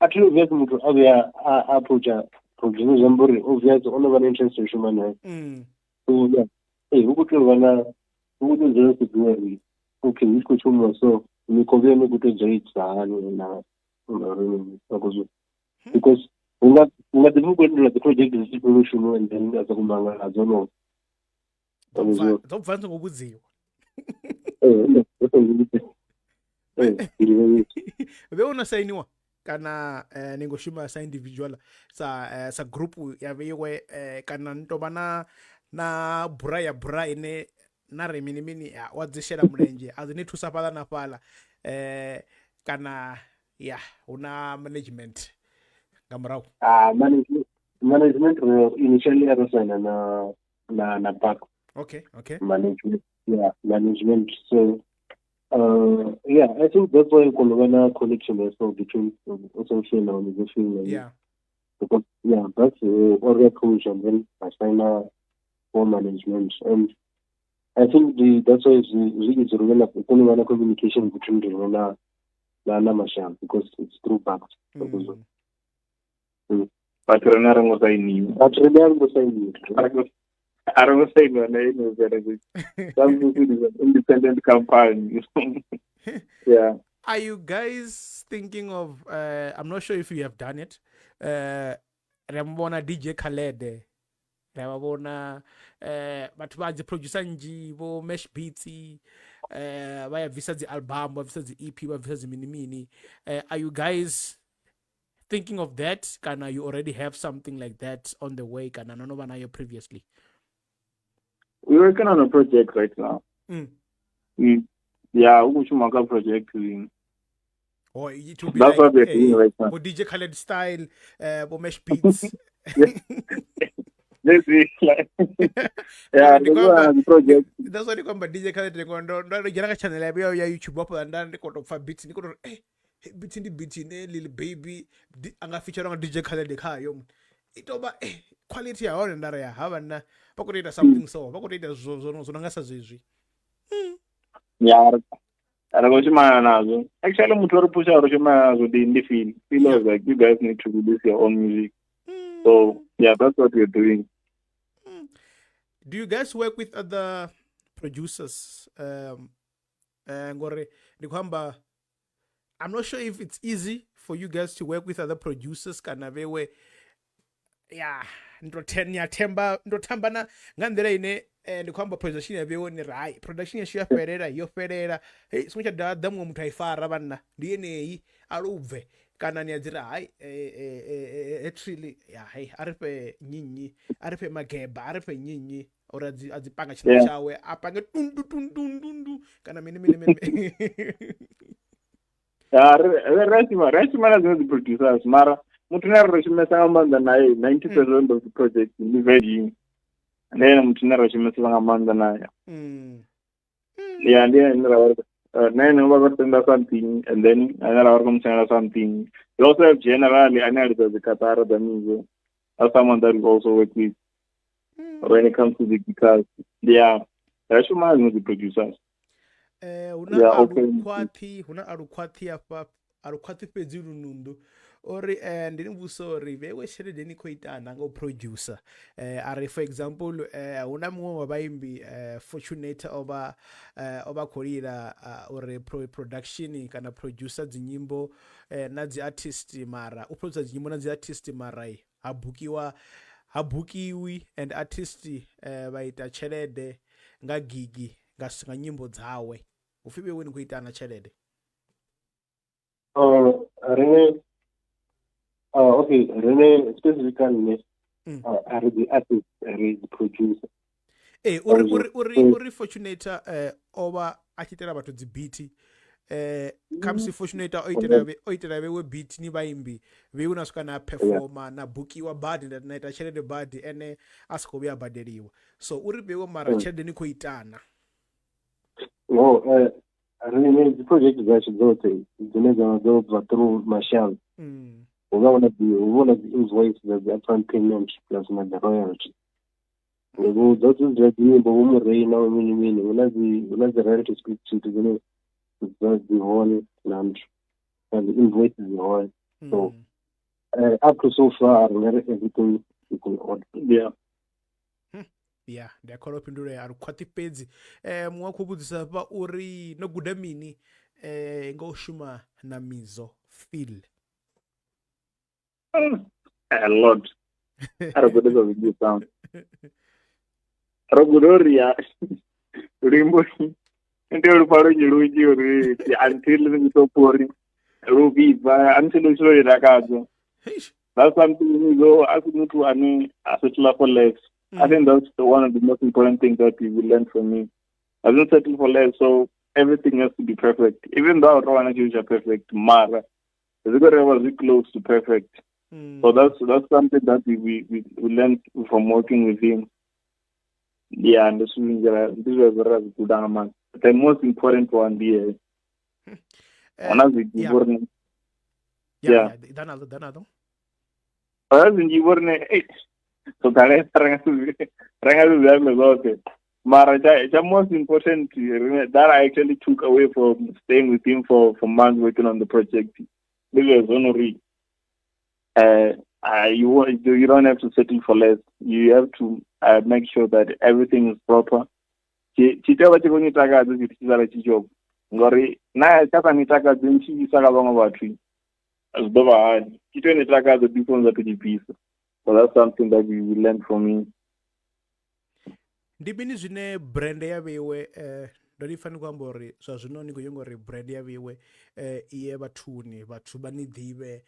a thi obvious muthu a vhuya a approacha producer zwi amba uri obvious o no vha na interest yo shuma naye. So yeah, hu khou tea u vha na hu khou tea u dzula sedziwa uri okay hu tshi khou shumiwa so mikovhe yone i khou tea u dzula itisa hani na uri because hu nga ḓi vha u khou lindela dzi project dzi tshi fhela u shumiwa and then a sokou mangala dzo no dzo bva songo vhudziwa. Vhe u no sainiwa kana ni ngo shuma sa individual sa group ya vheiwe kana ni tovha na bura ya bura ine na ri mini mini wa dzi shela mulenzhe a dzi ni thusa fhaḽa na fhaḽa kana ya hu na management nga murahu? Management initially a ro saina na Buck. Okay. Management, yeah, management. So yeah, I think that's why kona vha na connection also between also na Musofil. Yeah. Because yeah, that's already approach and then I sign up for management, and I think that's why it's really kona communication between the na Mashal because it's through Buck. But rena re ngo sainiwa. But rena re ngo sainiwa. I don't say no name is an independent company. Yeah. Are you guys thinking of I'm not sure if you have done it. Re DJ Khaled. Re ba bona batho ba dzi producer nnzhi vho Mesh Beats vha ya bvisa dzi album, vha bvisa dzi EP, vha bvisa dzi mini mini. Are you guys thinking of that? Kana you already have something like that on the way? Kana no no nayo previously? We're working on a project right now. Yeah, we should make a project. Oh, it will be that's like, what we're doing right now. DJ Khaled style, Mesh Beats. This is like, yeah, the project. That's what you call DJ Khaled. Ndo channel ya YouTube hapo ndani ndiko to beats ndiko beats ndi beats ne Lil Baby anga feature nga DJ Khaled khayo. Itoba quality ya hone ndara ya hava na vakutoita something so vakutoita zvo nga sa zwezwi. Yeah, re go shimana nazwo. Actually muthu ri pusha ro shimana nazwo ndi feel. Feel was like you guys need to release your own music. So yeah, that's what we're doing. Do you guys work with other producers? Ngore ndi khamba I'm not sure if it's easy for you guys to work with other producers kana vewe yeah ndo thamba nga nḓila ine ndi khou amba production ya vhewe ni ri hai production yashu ya fhelela yo fhelela hey songo tsha ḓa muṅwe muthu a i fara vhanna ndi yeneyi a lubve kana ni a dzi ri hai trili ya hey a ri fhe nyinyi a ri fhe mageba a ri fhe nyinyi uri a dzi panga tshina tshawe a pange tundu tundu tundu kana mini mini mini. Ya re shuma na dziṅwe dzi producers mara muthu ne re shumesa nga maanḓa naye 90% of the project ndi Virgin. Ndi ene muthu ne ra shumesa nga maanḓa naye. Yeah, ndi ene ra na ene vha vha senda something and then ane ra vha senda something. We also have generally ane a lidza dzi katara dza music. That's someone that we also work with when it comes to the guitars. Yeah, ra shuma na dzi producers. Huna alukhwathi, huna alukhwathi afha alukhwathi fhedzi lunundu ori ndi ni vhusa uri vhewe tshelede ni khou itana nga u producer ari for example huna muṅwe wa vhaimbi Fortunator ovha khou lila uri production kana producer dzinyimbo na dzi artist mara u producer dzinyimbo na dzi artist mara ha bukiwi and artist vha ita tshelede nga gigi nga nyimbo dzawe upfi vhewe ni khou itana tshelede. Rene okay, Rene specifically are the artist, are the producer. Uri Fortunator ova a tshi itela vhathu dzi beat khamusi Fortunator o itela vhewe beat ni vhaimbi vhewe na swika na performa na bukiwa badi na ita tshelede badi ene a si khou vhuya badeliwa so uri vhewe mara tshelede ni khou itana. No, Rene dzi project dzashu dzoṱhe dzine dza dzo bva through Mashal. Hu vha huna dzi invoice dza dzi upfront payment plus na the royalty. Vho dzoṱhe dzi dzi nyimbo vho murei na mini mini hu na dzi hu na dzi royalty split sheet dzine dza dzi hone na nthu na dzi invoice dzi hone. So up to so far ri nga ri everything is in order. Yeah. Ya ndi a kholwa phindulo ya a ri khwaṱhi fhedzi. Muṅwe a khou vhudzisa hafha uri no guda mini nga u shuma na Mizo Phil? A lot. A ri gude zwa zwinzhi sound. Ro guda uri ya luimbo ndi lu pfa lunzhi lunzhi uri until ni to pfa uri lu vhibva until lu tshi lo takadza. Eish. That's something though a si muthu ane a settle for less. I think that's one of the most important things that we will learn from me. I don't settle for less, so everything has to be perfect. Even though I don't want to perfect, mara zwi khou ri vha close to perfect. So that's something that we learned from working with him. Yeah, and this is ra zwi guda nga maanḓa. The most important one ndi heyo. Huna zwinzhi vho rine Yeah, yeah, ḓa naḓo. Huna zwinzhi vho rine zwo ḓalesa ri nga si zwi ambe zwoṱhe. Mara cha most important that I actually took away from staying with him for months working on the project. Ndi zwezwo no ri you don't have to settle for less. You have to make sure that everything is proper. Tshi tea u vha tshi khou ni takadza tshithu tshi sala tshi tsho ngori na tsha sa ni takadzi ni tshi isa kha vhaṅwe vhathu zwi ḓo vha hani. Tshi tea u ni takadza before ni sathu tshi bvisa. So that's something that we learned from him. Ndi mini zwine brand ya vheiwe ndo ni pfa ni khou amba uri zwa zwino ni khou nyanga uri brand ya vheiwe iye vhathuni vhathu vha ni ḓivhe,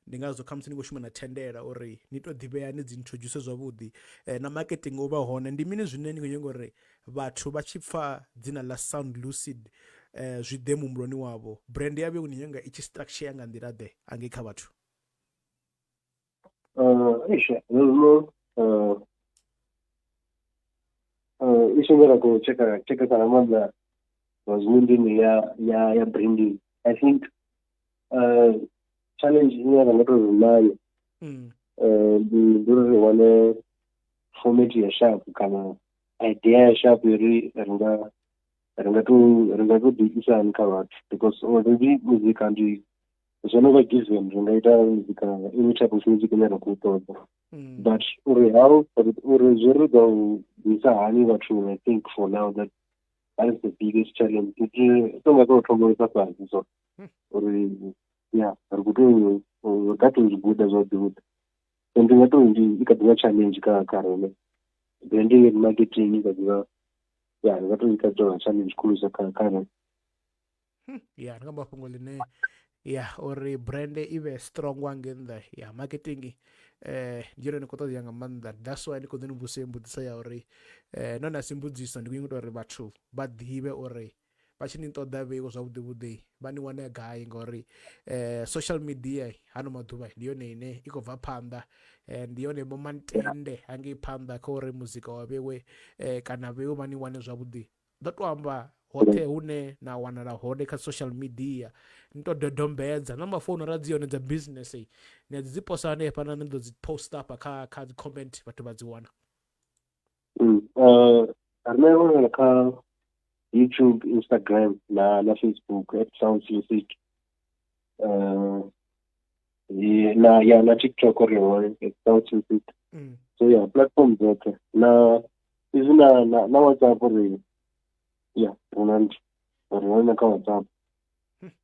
ndi ngazwo khamusi ni khou shuma na thendela uri ni to ḓivhea ni dzi introduce zwavhuḓi na marketing u vha hone. Ndi mini zwine ni khou nyanga uri vhathu vha tshi pfa dzina ḽa Sound Lucid zwi ḓe muhumbuloni wavho? Brand ya vheiwe ni nyanga i tshi structure nga nḓila ḓe hangei kha vhathu? Eish, zwino i songo ra khou tsheka tshekesa nga maanḓa zwa zwino ndini ya branding. I think challenge ine ra nga tou ri nayo ndi uri ri wane format ya sharp kana idea ya sharp uri ri nga tou ḓi isa hani kha vhathu, because already muzika ndi zwo no vha given, ri nga ita muzika any type of music ine ra khou ṱoḓa, but uri how uri zwi ri ḓo ḓisa hani vhathu, I think for now that is the biggest challenge. Ri tonga tou thoma isa fhasi, so uri ya ri khou tou ri kha tou zwi guda zwavhuḓi vhuḓi. So ndi nga tou ndi i kha ḓivha challenge kha riṋe, branding and marketing i kha ḓivha ya ri nga tou i kha ḓi tovha challenge khulusa kha riṋe. Ya ndi nga mafhungo ḽine ya uri brand i vhe strong wa ngei nnḓa ya marketing ndi yone ni khou ṱoḓea nga maanḓa. That's why ndi khou ḓo ni vhudzisa mbudziso ya uri nahone a si mbudziso, ndi khou nyanga u ita uri vhathu vha ḓivhe uri vha tshi ni ṱoḓa vheiwe zwavhuḓi vhuḓi vha ni wane gai, ngori social media hano maḓuvha ndi yone ine i khou bva phanḓa, ndi yone vho mantende hangei phanḓa kha uri muzika wa vheiwe kana vheiwe vha ni wane zwavhuḓi. Ndo to amba hoṱhe hune na wanala hone kha social media, ni to dodombedza namba founu ra dzi yone dza business ni a dzi posa hanefha na ni ḓo dzi post afha kha dzi comment vhathu vha dzi wana. Rine wanala kha YouTube, Instagram na Facebook at Sound Lucid, na ya na TikTok ri hone at Sound Lucid. So yeah, platform dzoṱhe na izwi na WhatsApp ri ya rina nthu ri hone kha WhatsApp,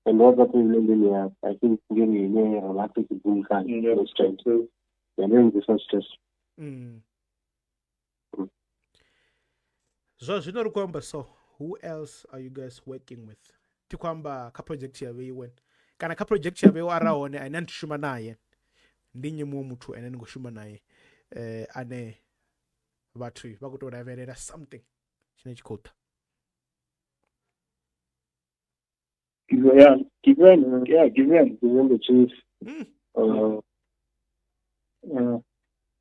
and WhatsApp ine ndi ya I think ndi yone ine ra vha accessible khayo most times, ya ndi yone the fastest. Zwa zwino ri khou amba, so who else are you guys working with? Thi khou amba kha project ya vheiwe kana kha project ya vheiwe ara hone ane ni shuma naye ndi nnyi, muṅwe muthu ane ni khou shuma naye ane vhathu vha khou tou lavhelela something tshine tshi khou ḓa? Yeah, given, yeah, given. Given the chief.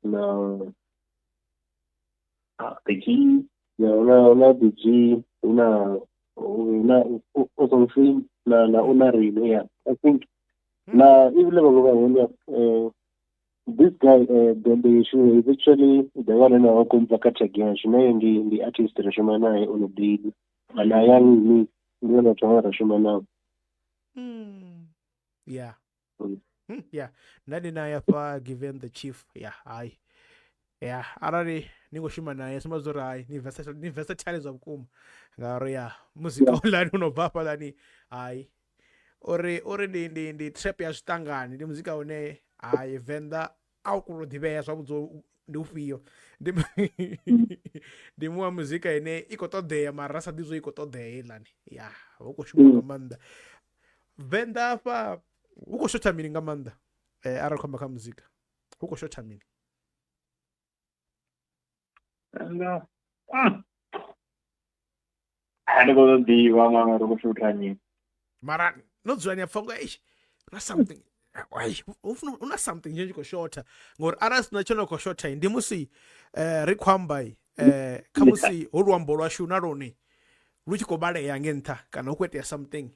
Na the G. Yeah, una the G, una Osonfin, na una Rino, yeah. I think na even vhaṅwe vha hone This guy Bembe Yeshu is actually the one ane wa kumbva kha tag yashu, naye ndi artist ra shuma naye on a daily. Na young me ndi vhone vhathu vhane ra shuma navho. Yeah. Yeah. Nda ndi naye afha given the chief. Yeah, hai. Yeah, arali ni khou shuma naye sumbedza uri hai ni versatile, ni versatile zwa vhukuma ngauri ya muzika online u no bva hafhaḽani hai uri ndi trap ya zwiṱangani, ndi muzika une hai Venḓa a u kona u ḓivhea zwavhuḓi ndi ufhio, ndi ndi muṅwe wa muzika ine i khou ṱoḓea mara ra sa ḓivhi zwo i khou ṱoḓea heiḽani. Ya hu khou shuma nga maanḓa Venḓa hafha hu khou shotha mini nga maanḓa arali khou amba kha muzika hu khou shotha mini? Venḓa a ndi khou ḓivha mama ri khou shotha mini, mara no dzula ni a pfa nga eish na something hu na something tshine tshi khou shotha, ngori arali sina tshone khou shotha ndi musi ri khou amba kha musi ho luambo lwashu na lwone lu tshi khou vhalea nge nṱha kana hu khou itea something.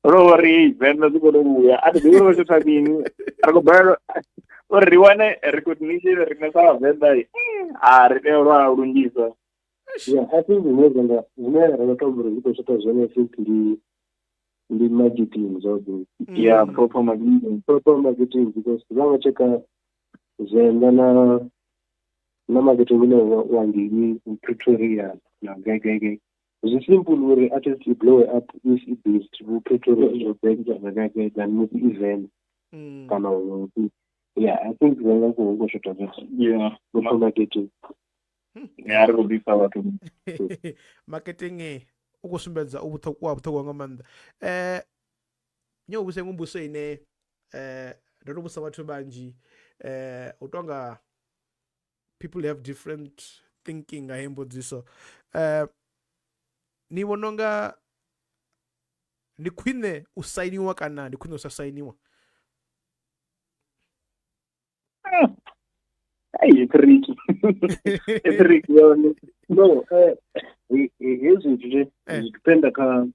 Ro ri Venḓa dzi khou tou vhuya a thi ḓivhi uri vho shotha mini, ri khou balelwa uri ri wane recognition riṋe sa Vhavenḓa, a ri tea u lwa lunzhisa. Yeah, I think zwine ra nga tou amba uri zwi khou shotha zwone I think ndi marketing zwavhuḓi. Yeah, proper marketing. Proper marketing, because vha nga tsheka Venḓa na marketing une wa ngei Pretoria na gai gai gai. Zwi simple uri artist i blow up if i based vhu Pretoria, Joburg na gai gai than musi i Venḓa kana. Yeah, I think Venḓa khou shotha zwezwo. Yeah, proper marketing. Ya ri khou ḓisa vhathu. Marketing u khou sumbedza u vhuṱhogwa vhuṱhogwa nga maanḓa. Nyo vhusa iṅwe mbudziso ine ndo no vhusa vhathu vhanzhi, u tonga people have different thinking nga heyi mbudziso. Ni vhona unga ndi khwine u sainiwa kana ndi khwine u sa sainiwa? Ai, tricky. Tricky yone. No, hezwi zwithu zwi dependa kha,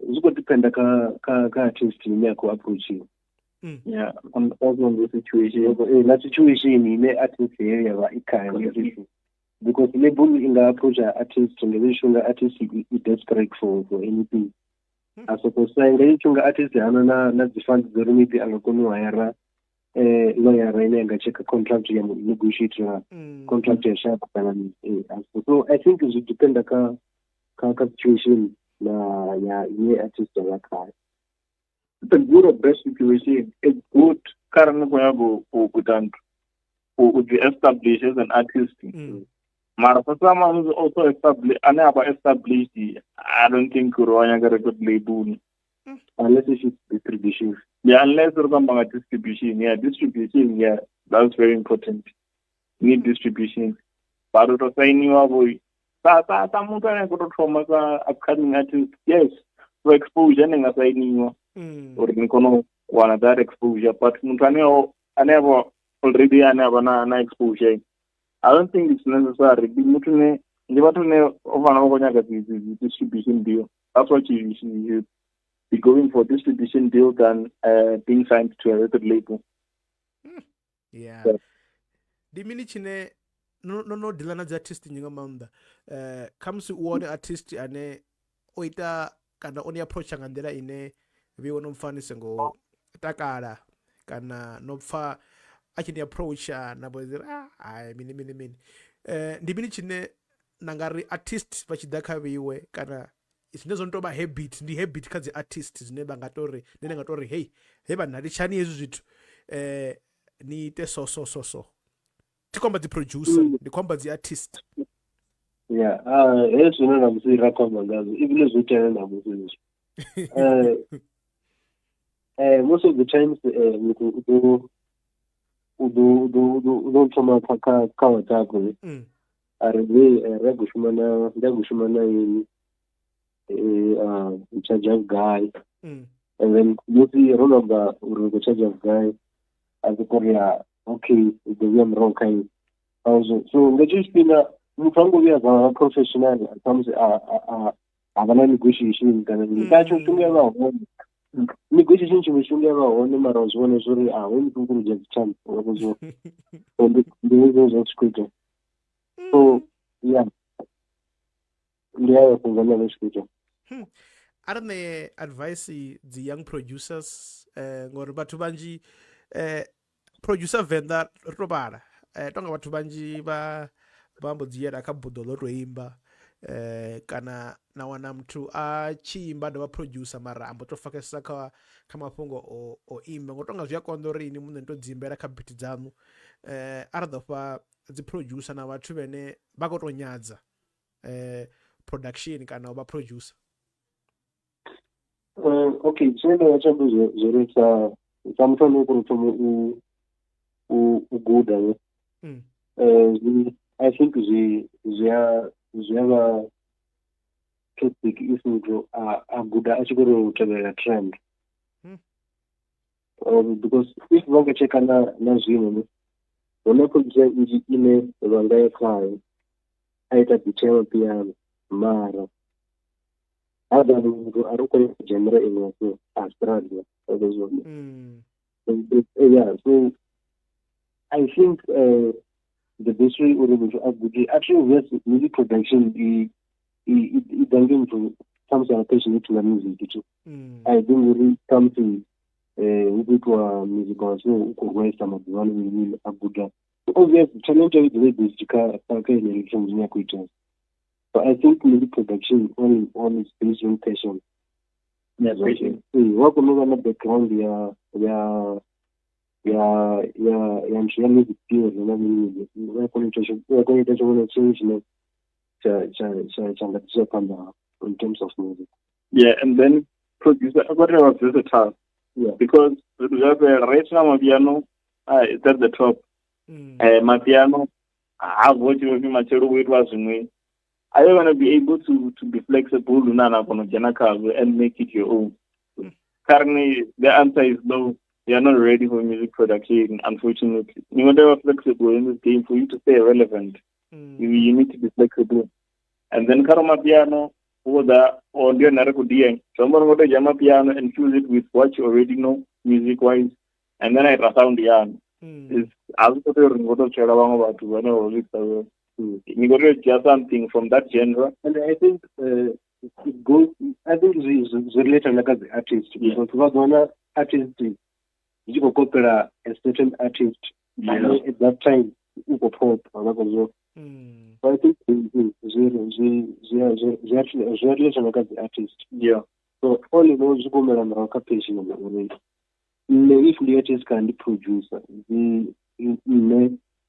zwi khou dependa kha artist ine ya khou approachiwa. Yeah, on also on the situation. Na situation ine artist heyo ya vha i khayo, because label i nga approacha artist nga tshifhinga artist i desperate for anything. A soko sign nga tshifhinga artist hana na dzi funds dzo uri maybe a nga kona u hire lawyer ine nga check contract ya negotiate contract ya shop kana. So I think zwi dependa kha situation na ya ine artist ya khayo. It's a good or best situation. It's good currently khou nyaga u ḓi establish as an artist. Mara for someone who's also established, ane a vha established, I don't think uri wa nyaga record label. Unless it's distribution. Yeah, unless uri khou amba nga distribution. Yeah, distribution, yeah, that's very important. Need distribution. But u to sainiwa vho sa muthu ane a khou tou thoma sa upcoming artist, yes, for exposure ni nga sainiwa uri ni kone u wana that exposure. But muthu ane avha already ane avha na exposure, I don't think it's necessary. Ndi muthu ne ndi vhathu ne o fanela u khou nyaga dzi distribution deal. That's what you should be going for, distribution deal than being signed to a record label. Yeah. Ndi mini tshine no deala na dzi artist nnzhi nga maanḓa, khamusi u wane artist ane o ita kana o ni approacha nga nḓila ine vheiwe no pfa ni songo takala kana no pfa a tshi ni approacha na vho ri hai mini mini mini, ndi mini tshine na nga ri artist vha tshi ḓa kha vheiwe kana zwine zwo no tou vha habit, ndi habit kha dzi artist zwine vha nga tori nṋe nga tori hey he vhanna litshani hezwi zwithu ni ite so so so so, thi khou amba dzi producer, ndi khou amba dzi artist. Yeah, hezwi zwine na musi ra khou amba ngazwo ibile zwi itea na musi hezwi. Most of the times muthu u ḓo thoma kha WhatsApp a ri ri khou shuma na ndi khou shuma na ini charge vhugai, and then musi ro no amba uri ri khou charge vhugai a ḓi kori okay u ḓo vhuya murahu kha ini. So nga tshetsho tshifhinga muthu ha ngo vhuya vha professional khamusi a vha na negotiation kana mini, nga tshetsho tshifhinga vha hone. Negotiation tshiṅwe tshifhinga ya vha hone mara zwi vhone zwori a hoyu muthu u khou dzhia dzi chance wa khou zwo ndi hezwo zwa tshi khou ita. So yeah, ndi hayo fhungo ane avha tshi khou ita. A ri ṋee advice dzi young producers ngori vhathu vhanzhi producer Venḓa ri to vhala tonga vhathu vhanzhi vha mbo dzhiela kha buḓo ḽo to imba kana na wana muthu a tshi imba dovha producer mara ambo to focus kha mafhungo o imba ngo tonga zwi a konḓa uri ini muṋe ni to dzi imbela kha beat dzaṋu. A ri ḓo fha dzi producer na vhathu vhene vha khou to nyadza production kana u vha producer. Okay, zwine nda nga tshi amba zwori sa muthu ane u khou thoma u guda ne I think zwi a vha toxic if muthu a guda a tshi khou tou tevhelela trend. Because if vha nga tsheka na zwino ne hu na producer nnzhi ine vha nga ya khayo a ita beat ya mapiano mara ha ḓa muthu a ri khou genre iṅwe so a struggle. Yeah, so I think the best way uri muthu a gude actually obviously music production i ḓa nge muthu khamusi a passionate nga music too. I think uri khamusi hu khou itiwa music wa so u khou rwesa maḓuvha ano mini a guda. Obviously talent yawe i ḓovha i based kha yeneyo thing ine ya khou ita. But I think music production all is based on passion. Yeah, passion. Wa kona u vha na background ya ya music theory na music. Wa kona u ita tshiṅwe na tshiṅwe tshine tsha nga ḓisa phanḓa in terms of music. Yeah, and then producer a got versatile. Yeah. Because right now mapiano it's at the top. Mapiano ha vote matshelo u itwa zwiṅwe. Are you gonna be able to be flexible and make it your own? Currently, the answer is no. You are not ready for music production, unfortunately. You want to be flexible in this game for you to stay relevant. You need to be flexible. And then karoma piano, or someone go to jama piano and fuse it with what you already know music wise, and then I sound yarn. It's also you got to just something from that genre. And I think it goes. I think it's related like the artist because yeah. Artist, you go copy a certain artist at that time you go pop. So I think it's related like the artist. Yeah. So all in all, you go patient. If the artist can be producer, the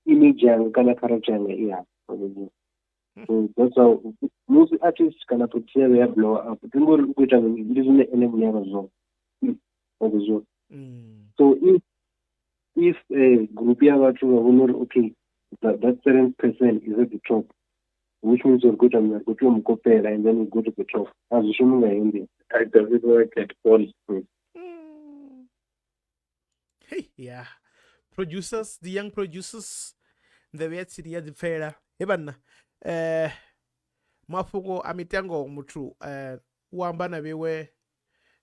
image and character, yeah. So that's how most artists can put their blow up. So if a group okay, that certain person is at the top, which means you're good and go to and then you go to the top. As you I doesn't work at all. Hey, yeah. Producers, the young producers, the way it's the fair. Ebanna, mafhungo a mitengo muthu u amba na vhewe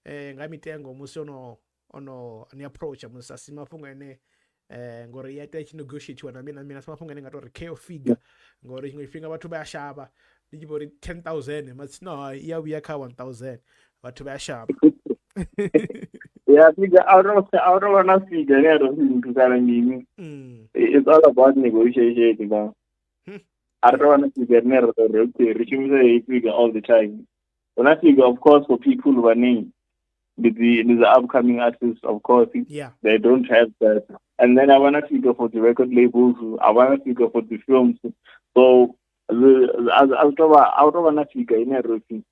nga mitengo musi ono ni approach musi asi mafhungo ene ngori ya ita tshi negotiate na mina mina mafhungo ene nga to ri KO figure ngori tshiṅwe tshifhinga vhathu vha ya shavha ndi tshi vho ri 10,000 matsina ya vhuya kha 1,000 vhathu vha ya shavha. Yeah, figure out of na figure there. It's all about negotiation, man. I don't want to figure figure all the time. When I figure, of course, for people who are named, the upcoming artists, of course, yeah, they don't have that. And then I want to figure for the record labels, I want to figure for the films. So, out of a figure in everything,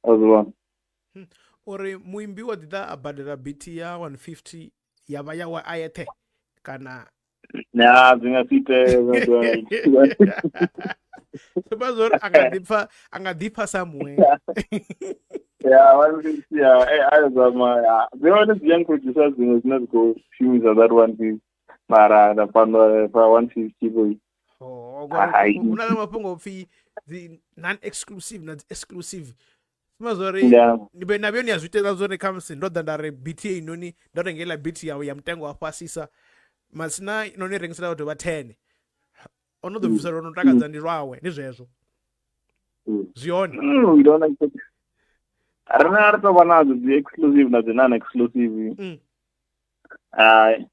as well. Uri muimbi wa ḓiḓa a badela BT ya 150 ya vha yawe a yeṱhe kana na zwi nga si itee zwa uri a nga ḓipfa somewhere. Yeah, 150 yeah, I zama yeah. They want the young producers dziṅwe dzine dzi khou shumisa that 150 mara na fhano fa 150 boy. Oh, hu na mafhungo pfi dzi non exclusive na dzi exclusive. Sima zwo ri ni na vhone ya zwi itela zwone khamusi ndo ḓa nda ri beat heinoni ndo renga iḽa beat yawe ya mutengo wa fhasisa masina no ni rengisela vhathu vha 10 ono ḓo bvisa lwo no takadza ndi lwawe ndi zwezwo zwi hone. We don't expect rine a ri to vha nadzo dzi exclusive na dzi non exclusive. Hai,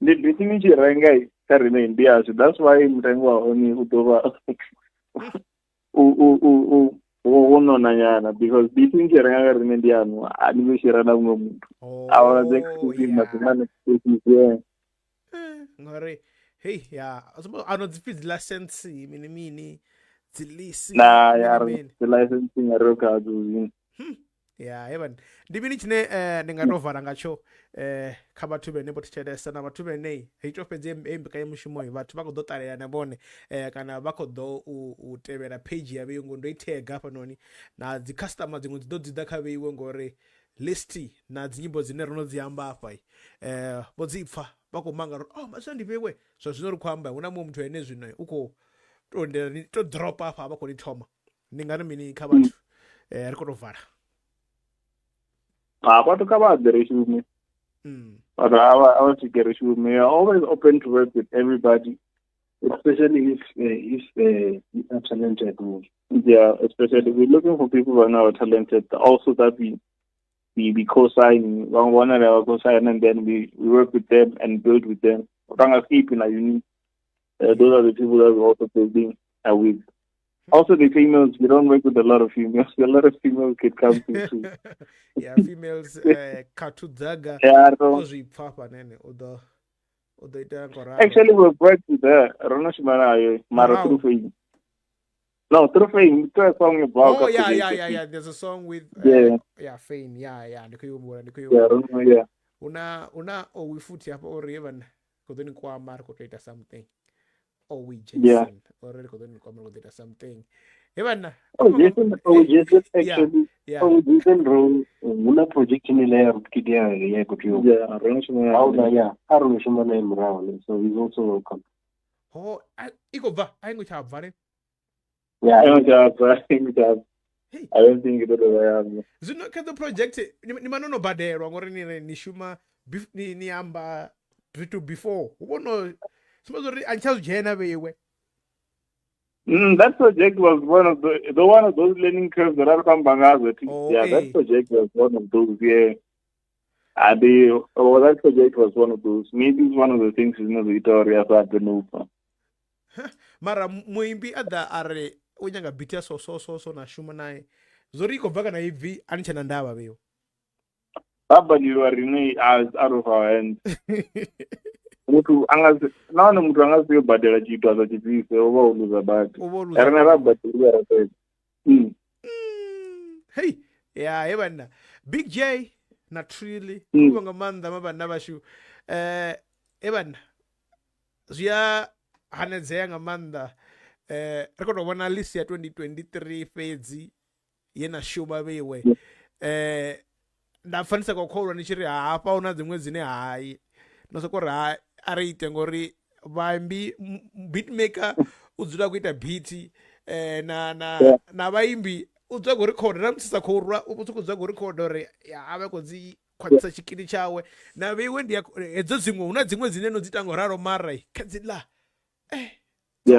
ndi beat ni tshi renga kha rine ndi yashu, that's why mutengo wa hone u ḓo vha u wo nona nyana, because beat ni tshi renga kha rine ndi yanu, a ni ḓo shera na muṅwe muthu. A wana dzi exclusive na dzi non exclusive, yeah. Ngori hey ya ano dzi pfi dzi license mini mini dzi lisi na ya dzi licensing a ri khadzo zwino. Ya he bana, ndi mini tshine ndi nga to vala ngatsho kha vhathu vhene vho thetshelesa na vhathu vhene hei to fhedze hei mbekanyamushumo vhathu vha khou ḓo ṱalela na vhone kana vha khou ḓo u tevhela page ya vheiwe ngo ndo i tag hafhanoni na dzi customer dziṅwe dzi ḓo dzi ḓa kha vheiwe ngori list na dzi nyimbo dzine ro no dzi amba hafha vho dzi pfa vha khou mangala uri oh maswa ndi vheiwe zwa zwino ri khou amba hu na muṅwe muthu ene zwino u khou to ndela ni to drop hafha vha khou ni thoma. Ndi nga ri mini kha vhathu ri khou tou vala? Ha, vhathu kha vha ḓe ri shume. Vhathu a vha swike ri shume. We are always open to work with everybody, especially if you are talented. Yeah, especially we're looking for people who are now talented. Also that we co-sign, one and co-sign, and then we work with them and build with them. Those are the people that we're also building with. Also the females, we don't work with a lot of females. A lot of females could come to too. Yeah, females Katudzaga. Yeah, actually we've worked with her. Rona shuma mara through Fame. No, through Fame. Through a song about. Oh yeah. There's a song with yeah, Fame. Yeah. Yeah. Una owi futhi hafha uri even kodoni kwama ri khou tou ita something. Owi Jason. Uri ri khou ḓo ni kwama ri khou ḓo ita something. He vhanna. Oh Jason actually. Yeah. Oh Jason ro huna project ine ya Rootkit ya khou tea. Yeah, ro shuma. Yeah, a ro shuma naye murahu, so he's also welcome. Oh, i khou bva, a i ngo tsha bva ne. Yeah, I don't think it will ever. Zwino kha the project ni mano no badelwa ngori ni ni shuma ni amba zwithu before. U vhono sumbedza uri a tsha zwi dzhena vheiwe. That project was one of the one of those learning curves that I come bangazo. Yeah, that project was one of those. Yeah. That project was one of those. Maybe it's one of the things is not the sa no. Mara muimbi ada are u nyanga beat ya so na shuma naye. Zori iko bva kana ibvi ani tshena ndavha vheyo. Babaliwa rine as out of our hands. Muthu anga na muthu anga si badela tshithu asa tshibvise o vha u luza badi. Rine ra badeliwa ra fhedza. Hey, yeah, he bana. Big J na Trilly kuva nga maanḓa mavhanna vhashu. He bana. Zwi a hanedzea nga maanḓa. Ri khou tou vhona list ya 2023 fhedzi ye na shuma vheiwe. Nda pfa ndi sa khou kholwa ndi tshi ri hafha hu na dziṅwe dzine hai no soko ri hai a ri ite ngori vhaimbi beatmaker u dzula khou ita beat na vhaimbi u dzula khou record na musi sa khou rwa u khou dzula khou record uri a vha khou dzi khwaṱhisa tshikili tshawe na vheiwe ndi hedzo dziṅwe hu na dziṅwe dzine no dzi ita ngo ralo mara kha dzi ḽa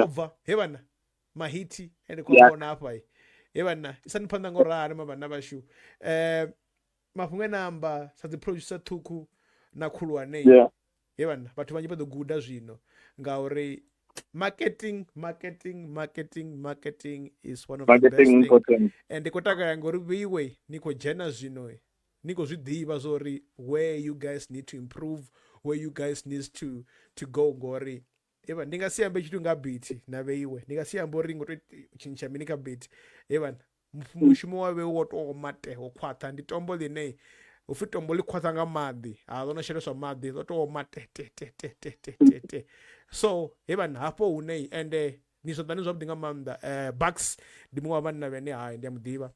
bva he vhana mahiti ende khou vhona hafha he vhana isani phanḓa ngo ralo mavhana vhashu mafhungo ene amba sa dzi producer ṱhukhu na khulwane he vhana vhathu vhanzhi vha ḓo guda zwino ngauri marketing is one of the best things. And ndi khou takalela ngori vheiwe ni khou dzhena zwino ni khou zwi ḓivha zwo uri where you guys need to improve, where you guys need to go ngori eva ndi nga si ambe tshithu nga beat na vheiwe ndi nga si ambe uri ngo to tshintsha mini kha beat eva mushumo wa vheiwe wo to mate wo khwaṱha ndi tombo ḽine upfi tombo ḽi khwaṱha nga maḓi ha ḽo no sheleswa maḓi ḽo to oma te te te te te te te te so hevhana hafho hune ende ni zwanḓani zwavhuḓi nga maanḓa. Bucks ndi muṅwe wa vhanna vhene hai ndi a muḓivha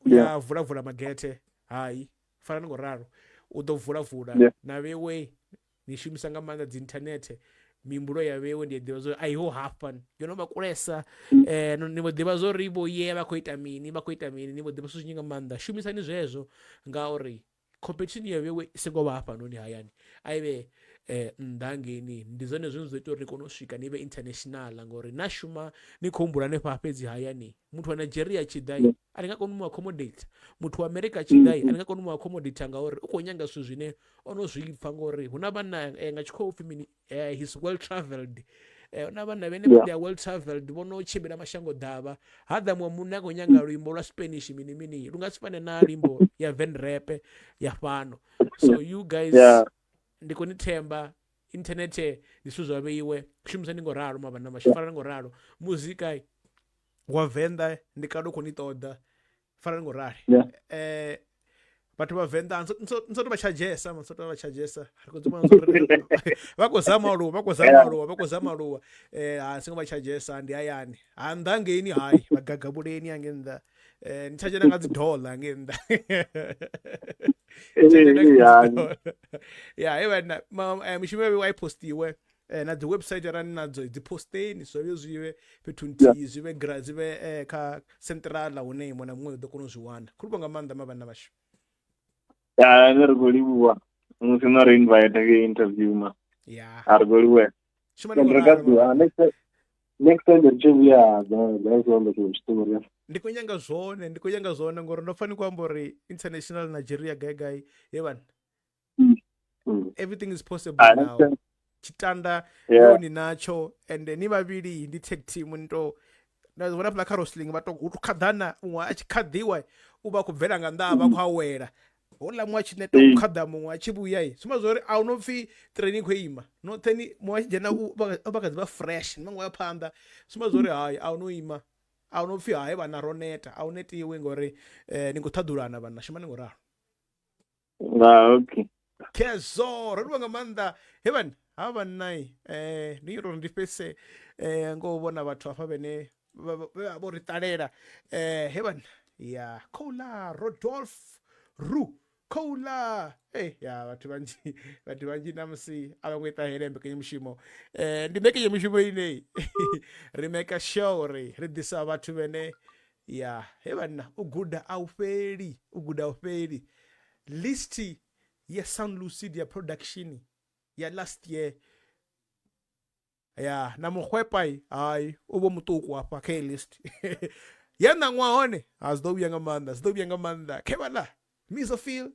ya vula vula magethe hai fana ni ngo ralo u ḓo vula vula na vheiwe ni shumisa nga maanḓa dzi internet Mihumbulo ya vhewe ndi a ḓivha zwo a iho hafha yo no vha kulesa. Ni vho ḓivha zwo ri vho ye vha khou ita mini, vha khou ita mini, ni vho ḓivha zwithu zwinzhi nga maanḓa. Shumisani zwezwo ngauri competition ya vhewe i songo vha hafhanoni hayani, a i vhe nnḓa hangeini. Ndi zwone zwine zwa ita uri ni kone u swika ni vhe international, ngori na shuma ni khou humbula hanefha fhedzi hayani. Muthu wa Nigeria a tshi ḓa a ni nga koni u mu accommodate, muthu wa America a tshi ḓa a ni nga koni u mu accommodate ngauri u khou nyaga zwithu zwine o no zwi pfha, ngori hu na vhanna nga tshikhuwa upfhi mini, he's well traveled. Hu na vhanna vhene they are well traveled, vho no tshimbila mashango ḓavha. Ha ḓa muṅwe munna a khou nyaga luimbo lwa Spanish mini mini, lu nga si fane na luimbo ya Venrap ya fhano. So you guys, ndi khou ni themba. Internet ndi zwithu zwa vheiwe, shumisani ngo ralo mavhana mashu, farani ngo ralo. Muzika wa Venḓa ndi kale u khou ni ṱoḓa, farani ngo rali. Vhathu vha Venḓa nso to vha tshadzhesa, nso to vha tshadzhesa. Ri khou dzima uri vha khou zama aluwa, vha khou zama aluwa, vha khou zama aluwa. Ha singo vha tshadzhesa, ndi hayani ha nnḓa ngeini, hai vha gagabuleni hange nnḓa. Ni tshadzhena nga dzi dollar hange nnḓa. Ya he vhanna, mishumo ya i postiwe na dzi website arali nadzo dzi posteni, zwo vhe zwi vhe fhethu nthihi, zwi vhe gra zwi vhe kha central hune muṅwe na muṅwe u ḓo kona u zwi wana. Khuluvha nga maanḓa mavhanna vhashu. Ya, nṋe ri khou livhuwa musi no ri invite kha interview ma. A ri khou livhuwa. Ri ka ḓuvha next time ri tshi vhuya ḓa ḓa amba tshiṅwe tshiṱori. Ndi khou nyanga zwone, ndi khou nyanga zwone ngori ndo pfa ni khou amba uri international Nigeria gai gai he vhana. Everything is possible now. Tshitanda yo ni natsho and ni vhavhili ndi tag team, ni to na vhona fhala kha wrestling vha to khaḓana, muṅwe a tshi khaḓiwa u vha khou bvela nga nnḓa vha khou awela, houḽa muṅwe a tshi neta u khaḓa muṅwe a tshi vhuya. Sumba zwa uri a hu no pfhi training khou ima noṱhe, ni muṅwe a tshi dzhena u vha kha ḓi vha fresh, ni vha ya phanḓa. Sumba zwa uri hai a hu no ima, a hu no pfhi hai vhana ro neta, a hu netiwi ngori ni khou ṱhaḓulana vhana, shumani ngo ralo. Okay. Kezo ro livha nga maanḓa he vhana ha vhannai. Ndi uri ndi fhedzise ngo vhona vhathu hafha vhene vho ri ṱalela. He vhana ya Kola Rodolph Ru Kola, ya vhathu vhanzhi, vhathu vhanzhi namusi a vha ngo i ṱahela mbekanyamushumo. Ndi mbekanyamushumo ine ri maker sure uri ri ḓisa vhathu vhene ya he vhanna u guda a u fheli, u guda a u fheli. List ya Sound Lucid ya production ya last year ya na mukhwepa hai u vho muṱuku hafha kha list ya ṋaṅwaha hone ha zwi ḓo vhuya nga maanḓa, zwi ḓo vhuya nga maanḓa. Khe vhaḽa Misofil,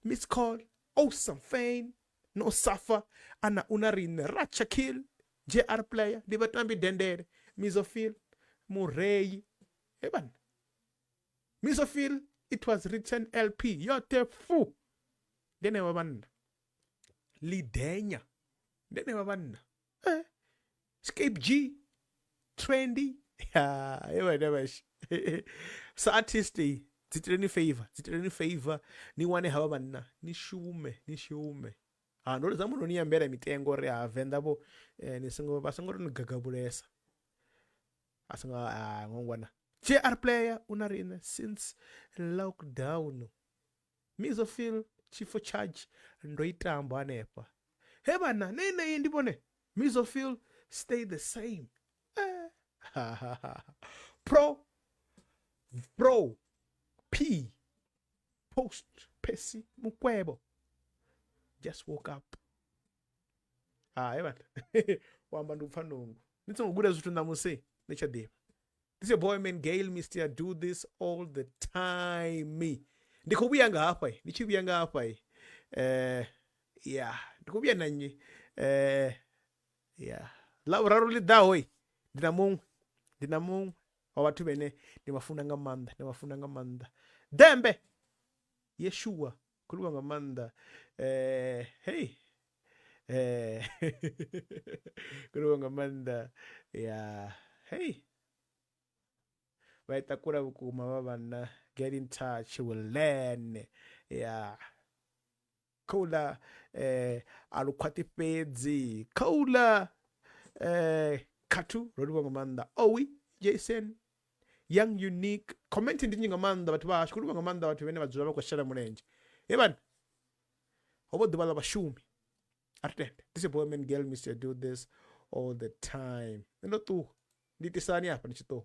Miss Call, Awesome Fane, No Safa, ana una riṋe Racha Kill, JR Player, ndi vhatambi dendele, Misofil, Murei, he vhana Misofil, it was written LP yote fu ndi henevha vhanna Lidenya, ndi henevha vhanna Scape G, Trendy, he vhana vhashu. Sa artist dzi iteleni favor, dzi iteleni favor, ni wane havha vhanna, ni shume, ni shume. Ha ndo zama no ni ambela mitengo uri ha Venḓa vho ni songo vha songo ri ni gagabulesa. A songo a ngongwana. JR Player una riṋe since lockdown. Misofil Chifo Charge ndo i tamba hanefha. He vhana nei nei ndi vhone Misofil stay the same. Pro Pro P Post Percy Mukwebo just woke up. Hai vhana u amba ndi u pfa nungo. Ni songo guda zwithu ṋamusi ni tsha ḓivha. This is your boy man Gail Mr. Do this all the time. Ndi khou vhuya nga hafha, ndi tshi vhuya nga hafha. Yeah, ndi khou vhuya na nnyi? Yeah. Ḽa vhuraru ḽi ḓaho ndi na muṅwe, ndi na muṅwe wa vhathu vhene ndi vha funa nga maanḓa, ndi vha funa nga maanḓa. Dembe Yeshua khou livha nga maanḓa. Hey. Khou livha nga maanḓa. Yeah. Hey. Vha i takula vhukuma vha vhanna. Get in touch, we'll learn. Yeah. Khouḽa a lu khwaṱhi fhedzi. Khouḽa khathu ro livha nga maanḓa. Owi Jason Young Unique comment ndi nnzhi nga maanḓa vhathu vha hashu, khou livha nga maanḓa vhathu vhane vha dzula vha khou shela mulenzhe. He vhana, ho vha ḓuvha ḽa vhashumi. A ri tende. This boy man girl Mr. Do this all the time. Ndo ṱuwa. Ndi itisani hafha ndi tshi ṱuwa?